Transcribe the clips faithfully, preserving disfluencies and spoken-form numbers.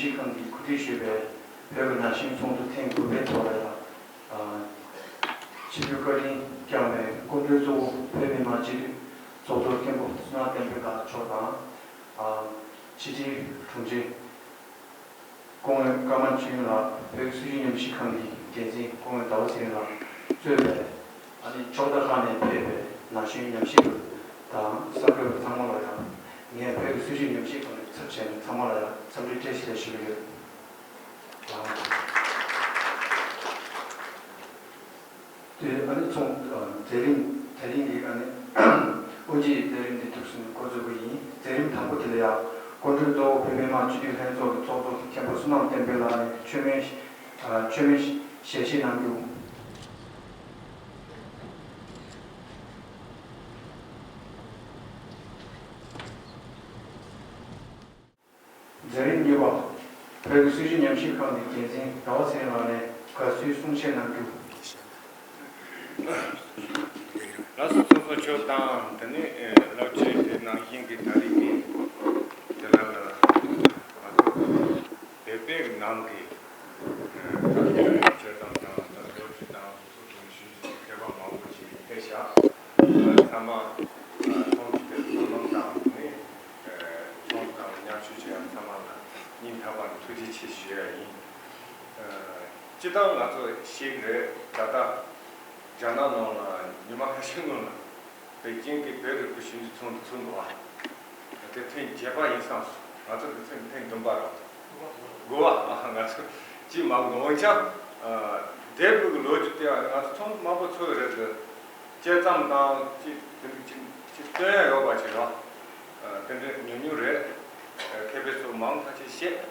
སྤྱི་ཁང་གིས་གོ་སྒྲིག་ཞུས་པའི་བོད་ཀྱི་ན་གཞོན་ཚོགས་འདུ་ཐེངས་དགུ་པའི་ཐོག་ལ་ཡང་། ཨ། ཆིབས་བསྒྱུར་བཀའ་དྲིན་བསྐྱངས་པའི་སྐུ་མགྲོན་གཙོ་བོ་བོད་མི་མང་སྤྱི་འཐུས་ཚོགས་གཙོ་མཁན་པོ་བསོད་ནམས་བསྟན་འཕེལ་ལགས་མཆོག་དང་། ཨ། ཕྱི་དྲིལ་དྲུང་ཆེ་སྐུ་ངོ་ཀརྨ་ཆོས་དབྱིངས་ལགས། བོད་ཀྱི་སྲིད་བྱུས་ཉམས་ཞིབ་ཁང་གི་འགན་འཛིན་སྐུ་ངོ་ཟླ་བ་ཚེ་རིང་ལགས་གཙོས་པའི། ཨ་ནི་ཕྱོགས་མཐའ་ཁག་ནས་ཕེབས་པའི་ན་གཞོན་ཉམས་ཞིབ་པ་དང་གསར་འགོད་པ་ཚང་མ་ལ་ཡང་ངས་བོད་ཀྱི་སྲིད་བྱུས་ཉམས་ཞིབ་ཁང་ནས་ཚབ་བྱས་ནས་ཚང་མ་ལ་ཡང་འཚམས་འདྲི་བཀྲ་ཤིས་བདེ་ལེགས་ཞུ་གི་ཡོད། དེ་ཨ་ནི་ཚོང་མཛད་རིམ་དེ་རིང་གི་ཨ་ནི་དབུ་འབྱེད་མཛད་རིམ་འདི་ཐུགས་སུ་འགོ་འཛུགས་པ་ཡིན། མཛད་རིམ་དང་པོ་དེ་ལ་ཡང་སྐུ་མགྲོན་གཙོ་བོ་བོད་མི་མང་སྤྱི་འཐུས་ལྷན་ཚོགས་ཀྱི་ཚོགས་གཙོ་མཁན་པོ་བསོད་ནམས་བསྟན་འཕེལ་ལགས་ནས་མཆོད་མེ་མཆོད་མེ་ཞལ་བཞེས་གནང་རྒྱུ། མཛད་རིམ་གཉིས་པ། བོད་ཀྱི་སྲིད་བྱུས་ཉམས་ཞིབ་ཁང་གི་འགན་འཛིན་ཟླ་བ་ཚེ་རིང་ལགས་ནས་དགའ་བསུའི་གསུང་བཤད་གནང་རྒྱུ། ལགས་སོ། ཚོགས་གཙོ་མཆོག་དང་དེ་ནས་ལོ་རྒྱུས་དེ་ནང་བཞིན་གྱི་ད་རེས་ཀྱི་དེ་ལ་ང་ཚོ་བོད་པའི་ནང་གི་ཆོས་དང་དང་ལོ་རྒྱུས་དང་། ཞུ་ཞུ་མཁས་པ་མང་པོ་ཞིག་ཕེབས་ཤག་ཚང་མ་ཚོགས་འདུ་དེར་བསོད་ནམས་དང་ནི་ཚོགས་དང་མཉམ་ཞུགས་བྱས་ཡང་ཚང་མ་ལ་སྙིང་ཐག་པ་ནས་ཐུགས་རྗེ་ཆེ་ཞུ་ཡ་ཡིན། སྤྱིར་བཏང་ང་ཚོ་ཤེས་ཀྱི་རེད། ད་ལྟ་རྒྱ་ནག་ནང་ལ་ཉི་མ་ཁ་ཤས་སྔོན་ལ་པེ་ཅིང་གི་བོད་རིག་པ་ཞིབ་འཇུག་ཚོགས་འདུ་ཚུགས་འདུག་ཨ། དེ་ཐེངས་བརྒྱད་པ་ཡིན་བསམ་སོང་། ང་ཚོ་དེ་ཐེངས་ཐེངས་བདུན་པ་རེད། དགུ་པ། ང་ཚོ་ཅིས་མ་དགོངས་ཀྱང་། དེབ་ཀྱི་ལོ་རྒྱུས་དེ་ང་ཚོ་ཚོགས་འདུ་མང་པོ་ཚོགས་ཡོད་རེད་དེ། དཔྱད་རྩོམ་དང་ཅིག་དེ་འདྲ་ཅིག་ཅིག་སྟོན་ཡ་ཡོད་པ་ཅིག་རེད། དེ་འདྲ་ཉུང་ཉུང་རེད། མཁས་པའི་ཚོ་མང་ཐག་ཆོད་བཤད།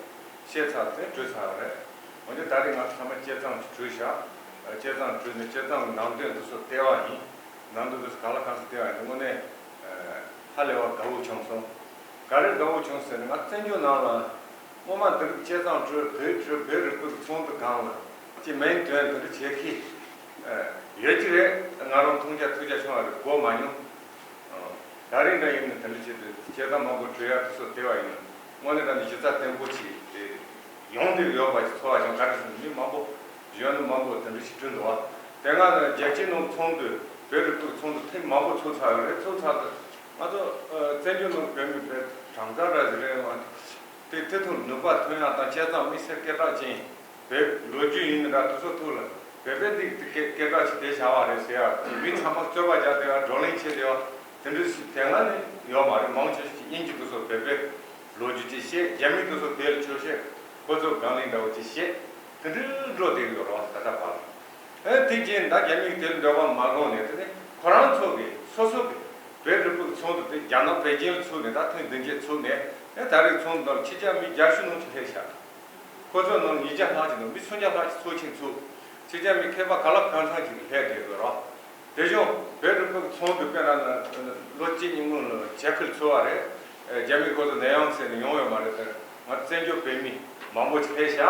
བཤད་ཚར་དེ་གྲོལ་ཚར་བ་རེད། འོན་ཀྱང་ད་རེས་ང་ཚོ་ཚང་མ་དཔྱད་རྩོམ་ཅིག་གྲོལ་བཞག་དཔྱད་རྩོམ་གྲོལ་ནས་དཔྱད་རྩོམ་གྱི་ནང་དོན་དེ་ཚོ་བལྟས་པ་ཡིན། ནང་དོན་དེ་ཚོ་གང་ལ་གང་འཚམ་བལྟས་པ་ཡིན། དངོས་གནས་ཧ་ལས་པ་དགའ་བོ་བྱུང་སོང་། ག་རེ་དགའ་བོ་བྱུང་ཟེར་ན། ང་བཙན་བྱོལ་ནང་ལ་སྔོན་མ་འདི་རིགས་དཔྱད་རྩོམ་གྲོལ། བོད་གྲོལ། བོད་རིག་པའི་ཚོགས་འདུ་སྒང་ལ་ཅིག་མིང་འདོན་འདི་འདྲ་བྱེད་མཁན་ཡོད་ཀྱི་རེད། ང་རང་མཐོང་རྒྱ་ཐོས་རྒྱ་བྱུང་བ་རེད། གོ་མ་མྱོང་། ད་རེས་འདྲ་ཡིན་ན་དེ་འདྲ་བྱེད་དུས་དཔྱད་རྩོམ་མང་པོ་གྲོལ་ཡག་དེ་ཚོ་བལྟས་པ་ཡིན་ན། དངོས་གནས་དྲང་གནས་གཞི་རྩ་བརྟན་པོ་ཅིག་དེ་ཡོང་བསྡད་ཡོད་པ་ཅིག་ཚོར་བ་བྱུང་། ག་རེ་ཟེར་ན་མི་མང་པོ་གཞོན་ནུ་མང་པོ་དེ་འདྲ་ཞིག་བསྐྲུན་འདུག་བ། དེ་སྔ་ནས་རྒྱལ་སྤྱིའི་ནང་ཚོགས་འདུ། བོད་རིག་པའི་ཚོགས་འདུ་ཐེངས་མང་པོ་ཚོགས་ཚར་ཡོད་རེད། ཚོགས་ཚར་དུས་ང་ཚོ་ཨ་བཙན་བྱོལ་ནང་བོད་མི་དཔེ་གྲངས་ཀ་ར་ཟེར་རེད་བ། དེ་དེ་ཐོག་ནུས་པ་ཐོན་ཡག་དང་དཔྱད་རྩོམ་དམིགས་བསལ་སྐད་གྲགས་ཅན། བོད་ལོ་རྒྱུས་ཡིན་ན་འདྲ་དེ་ཚོ་ཐོག་ལ་བོད་པའི་འདི་སྐད་སྐད་གྲགས་ཅིག་དེ་བཞག་པ་རེད་ཟེར་ཡག་མི་ཚང་མ་རྩོད་པ་རྒྱག་བསྡད་པ། བགྲོ་གླེང་བྱེད་བསྡད་པ་དེ་འདྲ་ཞིག་དེ་སྔ་ནས་ཡོད་མ་རེད། མང་ཆེ་ཤོས་ཀྱིས་དབྱིན་ཇི་དེ་ཚོ་བོད་པའི་ལོ་རྒྱུས་ཅིག་བཤད། རྒྱ་མི་དེ་ཚོ་བོད་ལ་ཆོས་བཤད། ཁོ་ཚོ་སྒང་གླིང་འདྲ་བོ་ཅིག་བཤད། དེ་འདྲའི་འགྲོ་བསྡད་ཀྱི་ཡོད་རེད་བ། ད་ལྟ་བར་ལ། ཨེ་དེ་རྗེས་ད་རྒྱ་མིས་དེ་ལ་འབྲེལ་བ་མ་དགོངས་ནས། དེ་ནས་ཁོ་རང་ཚོ་གིས་སོ་སོ་གི་བོད་རིག་པའི་ཚོགས་འདུ་དེ་རྒྱ་ནག་པེ་ཅིང་ལ་ཚུགས་ནས། ད་ཐེངས་བདུན་བརྒྱད་ཚུགས་ནས། ཨེ་ད་རེས་ཚོགས་འདུ་ནང་ཕྱི་རྒྱལ་མི་བརྒྱད་ཅུ་ནང་ཚུད་སླེབས་ཤག་ཁོ་ཚོ་ནང་ཉིས་བརྒྱ་ལྷག་ཅིག་འདུག་མི་སུམ་བརྒྱ་ལྷག་ཅིག་ཚོགས་ཆེན་ཚུགས། ཕྱི་རྒྱལ་མི་མཁས་པ་གང་ལ་གང་འཚམ་ཅིག་སླེབས་བསྡད་ཡོད་རེད། དེ་བཞིན་བོད་རིག་པའི་ཚོགས་འདུ་དཔེར་ན་ལོ་གཅིག་གཉིས་སྔོན་ལ་ཇེ་ཁུལ་ཚུགས་པ་རེད། རྒྱ་མི་ཁོ་ཚོ་ནད་ཡམས་ཟེར་ནས་ཡོང་ཡོད་མ་རེད་དེ། ང་བཙན་བྱོལ་བོད་མི་མང་པོ་ཅིག་སླེབས་ཤག་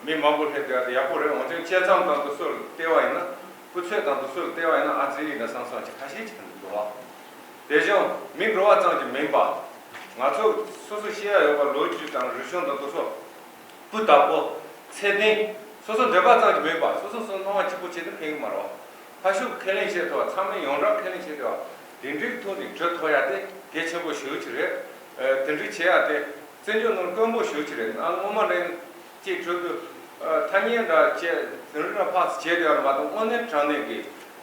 མི་མང་པོ་སླེབས་བསྡད་པ་དེ་ཡག་པོ་རེད། འོན་ཀྱང་དཔྱད་རྩོམ་དང་དེ་ཚོ་ལ་བལྟས་པ་ཡིན་ན། སྐུ་ཚེགས་དང་དེ་ཚོ་ལ་བལྟས་པ་ཡིན་ན་ཨ་ཙི་ཡིན་ན་བསམ་བསམ་ཅིག་ཁ་ཤས་ཅིག་འདུག་བ། དེ་བཞིན་མི་འགྲོ་བ་ཙམ་གྱིས་མིན་པ། ང་ཚོ་སོ་སོ་ཤེས་ཡ་ཡོད་པ་ལོ་རྒྱུས་དང་རིག་གཞུང་དང་དེ་ཚོ་སྤུས་དག་པོ། ཚད་ལྡན། སོ་སོ་འདོད་པ་ཙམ་གྱིས་མིན་པ། སོ་སོ་སོ་སོ་སྣང་བ་སྐྱིད་པོ་བྱེད་དུ་ཕན་གྱི་མ་རེད་བ། ཕར་ཕྱོགས་ཁས་ལེན་བྱེད་ཐུབ་པ། ཚང་མས་ཡོངས་གྲགས་ཁས་ལེན་བྱེད་ཐུབ་པ། དེ་འདྲའི་ཐོག་ནས་གྲོས་ཐོབ་ཡ་དེ་གལ་ཆེན་པོ་ཞེ་པོ་ཅིག་རེད། ཨ་དེ་འདྲའི་བྱེད་ཡ་དེ་བཙན་བྱོལ་ནང་དཀོན་པོ་ཞེ་པོ་ཅིག་རེད། ང་སྔོན་མ་ནས་ཅིག་གྲོས་དུས་ཨ་ཐ་སྙད་འདྲ་བྱས་དེ་འདྲ་ཕར་ཚུར་བྱས་བསྡད་ཡོད་མ་གཏོགས། དངོས་གནས་དྲང་གནས་ཀྱི་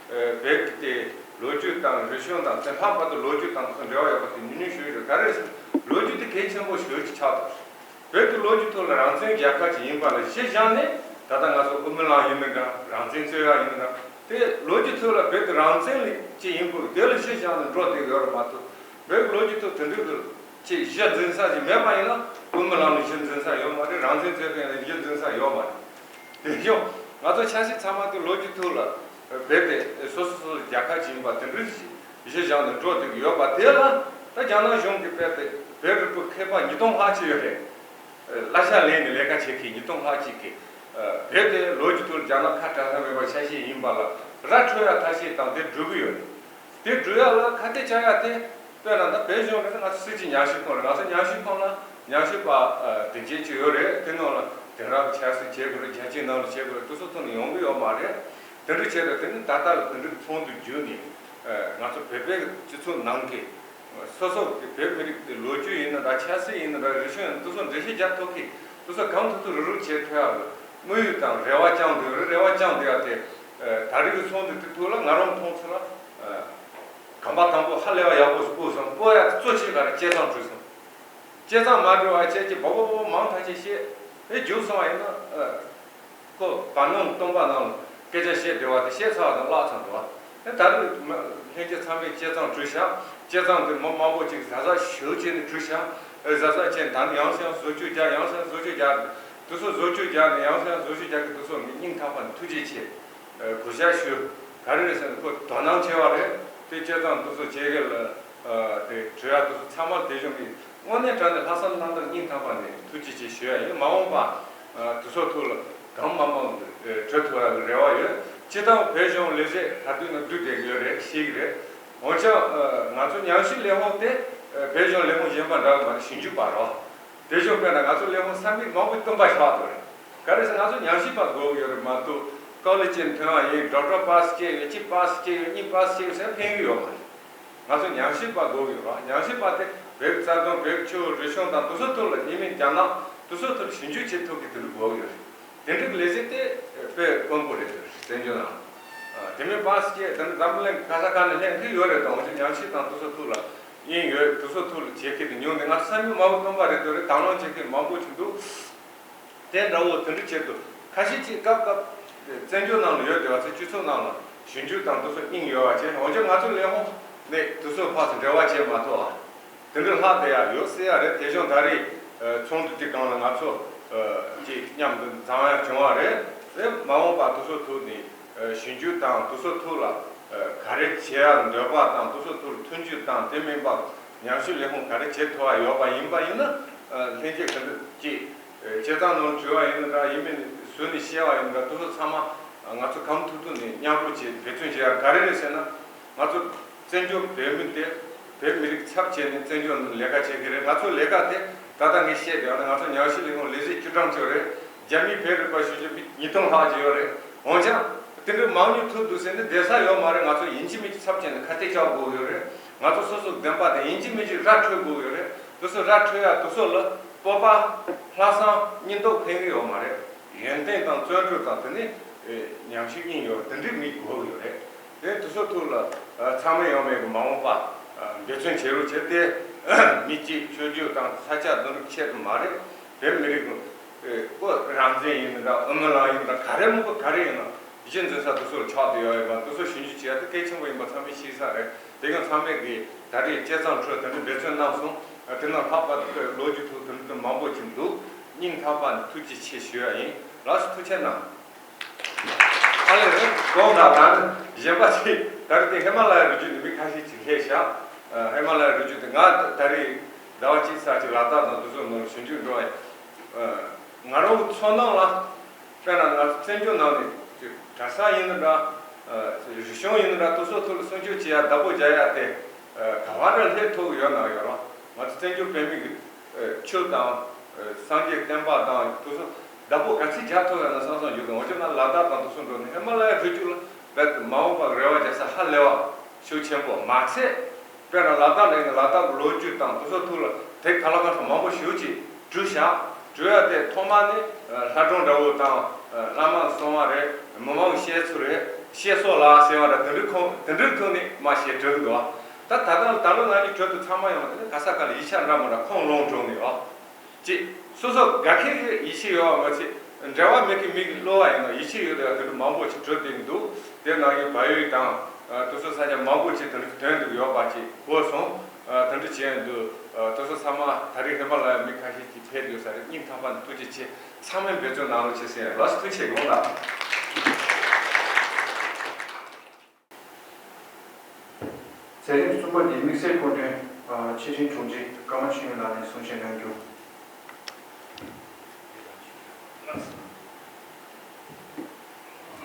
ཨ་བོད་ཀྱི་དེ་ལོ་རྒྱུས་དང་རིག་གཞུང་དང་། དེ་ལྷག་པར་དུ་ལོ་རྒྱུས་དང་དེ་ཚོ་འབྲེལ་བ་ཡོད་པ་དེ་ཉུང་ཉུང་ཞེ་པོ་ཅིག་རེད། ག་རེ་ཟེར་ན་ལོ་རྒྱུས་དེ་གལ་ཆེན་པོ་ཞེ་པོ་ཅིག་ཆགས་འདུག་བོད་ཀྱི་ལོ་རྒྱུས་ཐོག་ལ་རང་བཙན་རྒྱལ་ཁབ་ཅིག་ཡིན་པ་ལ་གཞི་བཞག་ནས། ད་ལྟ་ང་ཚོ་དབུ་མའི་ལམ་ཡིན་ན་འདྲ། རང་བཙན་རྩོད་ཡ་ཡིན་ན་འདྲ། དེ་ལོ་རྒྱུས་ཐོག་ལ་བོད་དེ་རང་བཙན་ལ་ཅིག་ཡིན་དགོས། དེ་ལ་གཞི་བཞག་ནས་འགྲོ་བསྡད་ཡོད་རེད་མ་གཏོགས། བོད་ཀྱི་ལོ་རྒྱུས་ཐོག་དེ་འདྲའི་གི་ཅིག་གཞི་འཛིན་ས་ཅིག་མེད་པ་ཡིན་ན། དབུ་མའི་ལམ་ལ་གཞི་འཛིན་ས་ཡོད་མ་རེད། རང་བཙན་རྩོད་མཁན་ལ་གཞི་འཛིན་ས་ཡོད་མ་རེད། དེ་བཞིན་ང་ཚོ་ཆ་ཤས་ཚང་མ་དེ་ལོ་རྒྱུས་ཐོག་ལ་བོད་དེ་སོ་སོ་སོ་སོ་རྒྱལ་ཁབ་ཅིག་ཡིན་པ་དེ་འདྲའི་གཞི་བཞག་ནས་འགྲོ་བསྡད་ཀྱི་ཡོད་པ་དེ་ལ། ད་རྒྱ་ནག་གཞུང་གིས་བོད་དེ་བོད་རིག་པའི་མཁས་པ་ཉིས་སྟོང་ལྷག་ཅིག་ཡོད་རེད། བསླབ་བྱ་ལེན་ནས་ལས་ཀ་བྱེད་མཁན་ཉིས་སྟོང་ལྷག་ཅིག་གིས། བོད་དེ་ལོ་རྒྱུས་ཐོག་རྒྱ་ནག་ཁ་གྲག་ས་མེད་པ་ཆ་ཤས་ཡིན་པ་ལ་ར་འཕྲོད་ཡ་ཐབས་ཤེས་དང་དེ་སྒྲུབ་ཀྱི་ཡོད་རེད། དེ་སྒྲུབ་ཡ་ལ་ཁ་གཏད་བཅག་ཡ་དེ། དཔེར་ན་ད་བོད་གཞུང་རེད་ན་ང་ཚོ་སྲིད་སྤྱི་ཉམས་ཞིབ་ཁང་རེད། ང་ཚོ་ཉམས་ཞིབ་ཁང་ལ་ ཉམས་ཞིབ་པ་དེ་འདྲ་ཅིག་ཡོད་རེད། དེ་ནང་ལ་དེང་རབས་ཆབ་སྲིད་བྱེད་དགོས་རེད། རྒྱལ་སྤྱིའི་ནང་ལ་བྱེད་དགོས་རེད། དེ་ཚོ་ཐོག་ནས་ཡོང་གི་ཡོད་མ་རེད། དེ་འདྲ་བྱས་ཏེ་དེ་ནི་ད་ལྟ་ལ་དེ་འདྲའི་ཚོགས་འདུ་བརྒྱུད་ནས་ང་ཚོ་བོད་པའི་སྤྱི་ཚོགས་ནང་གི་སོ་སོ་གི་བོད་མི་རིགས་ཀྱི་ལོ་རྒྱུས་ཡིན་ན་འདྲ། ཆབ་སྲིད་ཡིན་ན་འདྲ། རིག་གཞུང་ཡིན་ན། དེ་ཚོ་འགྲེལ་བཤད་རྒྱག་ཐུབ་མཁན། དེ་ཚོ་གང་ཐུབ་ཐུབ་རུབ་རུབ་བྱེད་ཐུབ་ཡག་གི་དམིགས་ཡུལ་དང་རེ་བ་བཅངས་འདུག་རེད། རེ་བ་བཅངས་བསྡད་ཡག་དེ། ད་རེས་ཀྱི་ཚོགས་འདུ་དེ་ཐོག་ལ་ང་རང་མཐོང་ཚུལ་ལ། གོམ་པ་དང་པོ་ཧ་ལས་པ་ཡག་པོ་ཞིག་སྤོས་སོང་། སྤོ་ཡག་གཙོ་ཆེ་ག་རེ། བྱས་ཙང་གྲུབ་སོང་། བྱས་ཙང་མ་གྲུབ་པ་བྱས་ཀྱི་བ་བ་བ་མང་ཐག་ཆོད་བཤད། ཨེ་རྒྱུགས་སོང་བ་ཡིན་ན། ཨ། ཁོ་བར་སྣང་སྟོང་པ་ནང་ལ་སྐད་ཆ་བཤད་བསྡད་པ་དེ་བཤད་ཚར་བ་དང་བརླག་ཚར་འདུག་བ། ཨེ་ད་རེས་མ་ལྷན་རྒྱས་ཚང་མས་བྱས་ཙང་གྲུབ་ཤག་བྱས་ཙང་དེ་མི་མང་པོ་ཅིག་གཟབ་གཟབ་ཞེ་པོ་བྱས་ནས་གྲུབ་ཤག་ཨེ་གཟབ་གཟབ་བྱས་ནས་ད་ནི་ཡང་སེ་ཡང་བཟོ་བཅོས་རྒྱག་ཡང་སེ་ཡང་བཟོ་བཅོས་རྒྱག་དེ་ཚོ་བཟོ་བཅོས་རྒྱག་ནས་ཡང་སེ་ཡང་བཟོ་བཅོས་རྒྱག་གི་དེ་ཚོ་ནི་སྙིང་ཐག་པ་ནས་ཐུགས་རྗེ་ཆེ། གུས་ཞབས་ཞུ། ག་རེ་རེད་ཟེར་ན་ཁོ་དོ་སྣང་ཆེ་བ་རེད། དེ་བྱས་ཙང་དེ་ཚོ་བྱེད་མཁན་ལ་དེ་གྲོས་ཡག་དེ་ཚོ་ཚང་མ་དེ་བྱུང་གི། དངོས་གནས་དྲང་གནས་ལྷག་བསམ་རྣམ་དག་སྙིང་ཐག་པ་ནས་ཐུགས་རྗེ་ཆེ་ཞུ་ཡ་ཡིན། མ་འོངས་པ་དེ་ཚོ་ཐོག་ལ་གང་མང་མང་གྲོས་ཐུབ་ཡག་གི་རེ་བ་ཡོད། སྤྱིར་བཏང་བོད་གཞུང་ལས་བྱེད་ག་དུས་ན་བསྡུས་བསྡད་ཀྱི་ཡོད་རེད། ཤེས་ཀྱི་རེད། འོན་ཀྱང་ང་ཚོ་ཉམས་ཞིབ་ལས་ཁུངས་དེ་བོད་གཞུང་ལས་ཁུངས་གཞན་པ་འདྲ་གི་མ་རེད། ཞིབ་འཇུག་པ་རེད། དེ་བཞིན་དཔེར་ན་ང་ཚོ་ལས་ཁུངས་ས་མིག་མང་པོའི་སྟོན་པ་ཆགས་འདུག་རེད། ག་རེ་ཟེར་ང་ཚོ་ཉམས་ཞིབ་པ་དགོས་ཀྱི་ཡོད་རེད་མ་གཏོགས། ཀོ་ལེ་ཇ་ནས་ཐོན་པ་ཡིན། ཌོག་ཊར་པཱ་སི་བྱས་ཡོད། གཅིག་པཱ་སི་བྱས་ཡོད། གཉིས་པཱ་སི་བྱས་ཡོད་ཟེར་ཕན་གྱི་ཡོད་མ་རེད། ང་ཚོ་ཉམས་ཞིབ་པ་དགོས་ཀྱི་ཡོད་རེད། ཉམས་ཞིབ་པ་དེ་བོད་ཀྱི་རྩ་དོན། བོད་ཀྱི་ཆོས་རིག་གཞུང་དང་དེ་ཚོ་ཐོག་ལ་ཉི་མའི་རྒྱ་ནག་དེ་ཚོ་ཐོག་ཞིབ་འཇུག་བྱེད་ཐུབ་ཀྱི་དེ་འདྲ་དགོས་ཀྱི་ཡོད་རེད། དེ་འདྲའི་ལས་བྱེད་དེ་དཔེ་དཀོན་པོ་རེད། བཙན་བྱོལ་ནང་། དེ་མིན་པཱ་སི་བྱས་དེ་འདྲ་འཛམ་གླིང་ག་ས་ག་ནས་སླེབས་ཀྱི་ཡོད་རེད། འོན་ཀྱང་ཉམས་ཞིབ་དང་དེ་ཚོ་ཐོག་ལ་དབྱིངས་ཡོད། དེ་ཚོ་ཐོག་ལ་བྱེད་མཁན་དེ་ཉུང་། དེ་ང་ཚོ་ས་མིག་མང་པོ་སྟོན་པ་རེད་འདུག་རེད། དང་བླངས་བྱེད་མཁན་མང་པོ་ཞིག་འདུག་དེ་འདྲ་བོ་དེ་འདྲ་བྱེད་དུས་ཁ་ཤས་ཅིག་སྐབས་སྐབས་བཙན་བྱོལ་ནང་ལ་ཡོད་བསྡད་པ་ཚོ་སྤྱི་ཚོགས་ནང་ལ་ཞིབ་འཇུག་དང་དེ་ཚོ་སྙིང་ཡོད་པ་བྱས། འོན་ཀྱང་ང་ཚོ་ལས་ཁུངས་ནས་དེ་ཚོ་ཕར་ཚུར་འབྲེལ་བ་བྱེད་མ་ཐུབ་པ། དེ་འདྲ་ལྷག་བསྡད་ཡག་ཡོད་སྲིད་ཡག་རེད། དེ་བཞིན་ད་རེས་ཚོགས་འདུ་དེ་སྒང་ལ་ང་ཚོ་ཅིག་མཉམ་དུ་འཛོམས་ཡག་བྱུང་བ་རེད། དེ་མ་འོངས་པ་དེ་ཚོ་ཐོག་ནས་ཞིབ་འཇུག་དང་དེ་ཚོ་ཐོག་ལ་ག་རེ་བྱེད་ཡག་འདོད་པ་དང་། དེ་ཚོ་ཐོག་ལ་མཐུན་འགྱུར་དང་། དེ་མིན་པ་ཉམས་ཞིབ་ལས་ཁུངས་ག་རེ་བྱེད་ཐུབ་པ་ཡོད་པ་ཡིན་པ་ཡིན་ན། ལྷན་རྒྱས་ག་འདྲ་ཅིག་བྱས་ཙང་ནང་དྲི་བ་ཡིན་ན་འདྲ། ཡིན་མིན་ཟུར་ནས་བཤད་པ་ཡིན་ན་འདྲ། དེ་ཚོ་ཚང་མ་ང་ཚོ་གང་ཐུབ་ཐུབ་ནས་མཉམ་རུབ་བྱས་འབད་བརྩོན་བྱེད་ཡག་ག་རེ་རེད་ཟེར་ན། ང་ཚོ་བཙན་བྱོལ་བོད་མི་དེ་བོད་མི་རིགས་ཚབ་བྱས་ནས་བཙན་བྱོལ་ནང་ལས་ཀ་བྱེད་མཁན་རེད། ང་ཚོ་ལས་ཀ་དེ་ད་ལྟ་ངས་བཤད་བསྡད་པ་ན་ང་ཚོ་ཉམས་ཞིབ་ལས་ཁུངས་ལས་བྱེད་བཅུ་གྲངས་ཅིག་རེད། རྒྱ་མིའི་བོད་རིག་པ་ཞུ་རྒྱུ་མི་ཉིས་སྟོང་ལྷག་ཅིག་ཡོད་རེད། འོན་ཀྱང་དེ་འདྲའི་མང་ཉུང་ཐུག་འདུག་ཟེར་ནས་བསྡད་ས་ཡོད་མ་རེད། ང་ཚོ་ཡིན་གཅིག་མིན་གཅིག་ཚབ་བྱས་ནས་ཁ་གཏད་གཅོག་དགོས་ཀྱི་ཡོད་རེད། ང་ཚོ་སོ་སོའི་བདེན་པ་དེ་ཡིན་གཅིག་མིན་གཅིག་ར་འཕྲོད་དགོས་ཀྱི་ཡོད་རེད། དེ་ཚོ་ར་འཕྲོད་ཡག་དེ་ཚོ་ལ་སྤོབས་པ། ལྷག་བསམ། སྙིང་སྟོབས་ཕན་གྱི་ཡོད་མ་རེད། ཡོན་ཏན་དང་བརྩོན་འགྲུས་དང་། དེ་ནས་ཉམས་ཞིབ་སྙིང་ཡོད་དེ་འདྲའི་མི་དགོས་ཀྱི་ཡོད་རེད། དེ་དེ་ཚོ་ཐོག་ལ་ཚང་མ་ཡོང་མེད་ཀྱི་མ་འོངས་པ་འབད་བརྩོན་བྱེད་རོགས་བྱས་ཏེ། མི་གཅིག་ཆོས་བརྒྱུད་དང་ས་ཆ་འདི་འདྲ་ཆེད་དུ་མ་རེད། བོད་མི་རིགས་ཀྱི་བོད་རང་བཙན་ཡིན་ན་འདྲ། དབུ་མའི་ལམ་ཡིན་ན་འདྲ། ག་རེ་མོ་ག་རེ་ཡིན་ན། གཞི་འཛིན་ས་དེ་ཚོ་ལ་ཆགས་བསྡད་ཡོད་ཡིན་པ། དེ་ཚོ་ཞིབ་འཇུག་བྱེད་ཡ་དེ་གལ་ཆེན་པོ་ཡིན་པ་ཚང་མས་ཤེས་ས་རེད། དེ་ག་ཚང་མས་ཀྱིས་ད་རེས་བྱས་ཙང་འཕྲོས་དེ་འདྲ་འབད་བརྩོན་གནང་སོང་། དེ་ནང་ལྷག་པར་དུ་ལོ་རྒྱུས་ཐོག་དེ་འདྲ་མང་པོ་ཅིག་འདུག་སྙིང་ཐག་པ་ནས་ཐུགས་རྗེ་ཆེ་ཞུ་ཡ་ཡིན། ལགས་སོ། ཐུགས་རྗེ་གནང་། ཨ་ལས་རེད། དགོངས་དག་ད་ནི་གཞན་པ་ཅིག་ད་རེས་དེ་ཧི་མ་ལ་ཡ་རི་རྒྱུད་ནས་མི་ཁ་ཤས་ཅིག་སླེབས་ཤག་ཧི་མ་ལ་ཡ་རི་རྒྱུད་དེ་ང་ད་རེས་ཟླ་བ་གཅིག་ཙམ་ཅིག་ལ་དྭགས་དང་དེ་ཚོ་ནང་ཞིབ་འཇུག་འགྲོ་བ་ཡིན། ང་རང་ཚོ་ནང་ལ། དཔེར་ན་ང་ཚོ་བཙན་བྱོལ་ནང་ནས་གྲྭ་ས་ཡིན་ན་འདྲ། རིག་གཞུང་ཡིན་ན་འདྲ། དེ་ཚོ་ཐོག་ལ་སྲུང་སྐྱོབ་བྱེད་ཡ། བདག་པོ་རྒྱག་ཡ་དེ་ག་བ་འདྲ་སླེབས་ཐུབ་ཡོད་ན་ཡོད་ར། ང་ཚོ་བཙན་བྱོལ་བོད་མི་གི་ཆོས་དང་སངས་རྒྱས་བསྟན་པ་དང་དེ་ཚོ་བདག་པོ་ག་ཚོད་རྒྱག་ཐུབ་ཡོད་ན་བསམ་བསམ་ཡོད་དོ། འོན་ཀྱང་ང་ལ་དྭགས་དང་དེ་ཚོ་འགྲོ་ནས་ཧི་མ་ལ་ཡ་རི་རྒྱུད་ལ་རྦད་དེ་མ་འོངས་པར་རེ་བ་རྒྱག་ས་ཧ་ལས་པ་ཤུགས་ཆེན་པོ་མ་ཚད། དཔེར་ན་ལ་དྭགས་ནས་ལ་དྭགས་ཀྱི་ལོ་རྒྱུས་དང་དེ་ཚོ་ཐོག་ལ་དེབ་ག་ལ་གང་འཚམ་མང་པོ་ཞེ་པོ་ཅིག་བྲིས་བཞག་བྲིས་ཡ་དེ་ཐོག་མ་ནི་ལྷ་སྒྲུང་འདྲ་བོ་དང་། བླ་མ་གསུང་བ་རེད། མི་མང་གི་བཤད་ཚུལ་རེད། བཤད་སྲོལ་ལ་ཟེར་བ་ར། དེ་འདྲའི་ཁོངས་དེ་འདྲའི་ཐོག་ནས་མར་ཞིག་བྲིས་འདུག་ད་ད་ལྟ་ད་ལོ་ང་གཉིས་བྲིས་དུས་ཚང་མ་ཡོང་བ་དེ་ནི་ག་ས་ག་ལ་ཡིག་ཆ་འདྲ་མི་འདྲ་ཁོང་ལོང་བྱུང་ནས་ཡོད། ཅེས། སོ་སོ་དགའ་མཁན་གྱི་ཡིད་ཆེས་ཡོད་པ་མ་ཚད། འབྲེལ་བ་མེད་མཁན་མི་གི་བློ་བ་ཡིན་ན་ཡིད་ཆེས་ཡོད་དེ་དེ་འདྲ་མང་པོ་ཞིག་བྲིས་བསྡད་ཀྱི་འདུག་དེ་ནང་བཞིན་བལ་ཡུལ་དང་། ཨ། དེ་ཚོ་ས་ཆ་མང་པོ་ཞིག་དེ་འདྲ་དོན་དུ་ཡོད་པ་ཅིག་གོ་སོང་། ཨ། དེ་འདྲ་བྱས་འདུག་ཨ། དེ་ཚོ་ཚང་མ་ད་རེས་ཧི་མ་ལ་ཡ་མི་ཁ་ཤས་ཀྱིས་ཕེབས་ཡོད་ས་རེད། སྙིང་ཐག་པ་ནས་ཐུགས་རྗེ་ཆེ། ཚང་མས་འབད་བརྩོན་གནང་རོགས་བྱེད་ཟེར། ལགས་སོ། ཐུགས་རྗེ་ཆེ། ཡོང་ལ། མཛད་རིམ་གསུམ་པ་འདི་དམིགས་བསལ་སྐུ་མགྲོན། ཨ། ཆེ་འབྲིང་དྲུང་ཆེ་ཀརྨ་ཆོས་དབྱིངས་ལགས་ནས་གསུང་བཤད་གནང་རྒྱུ།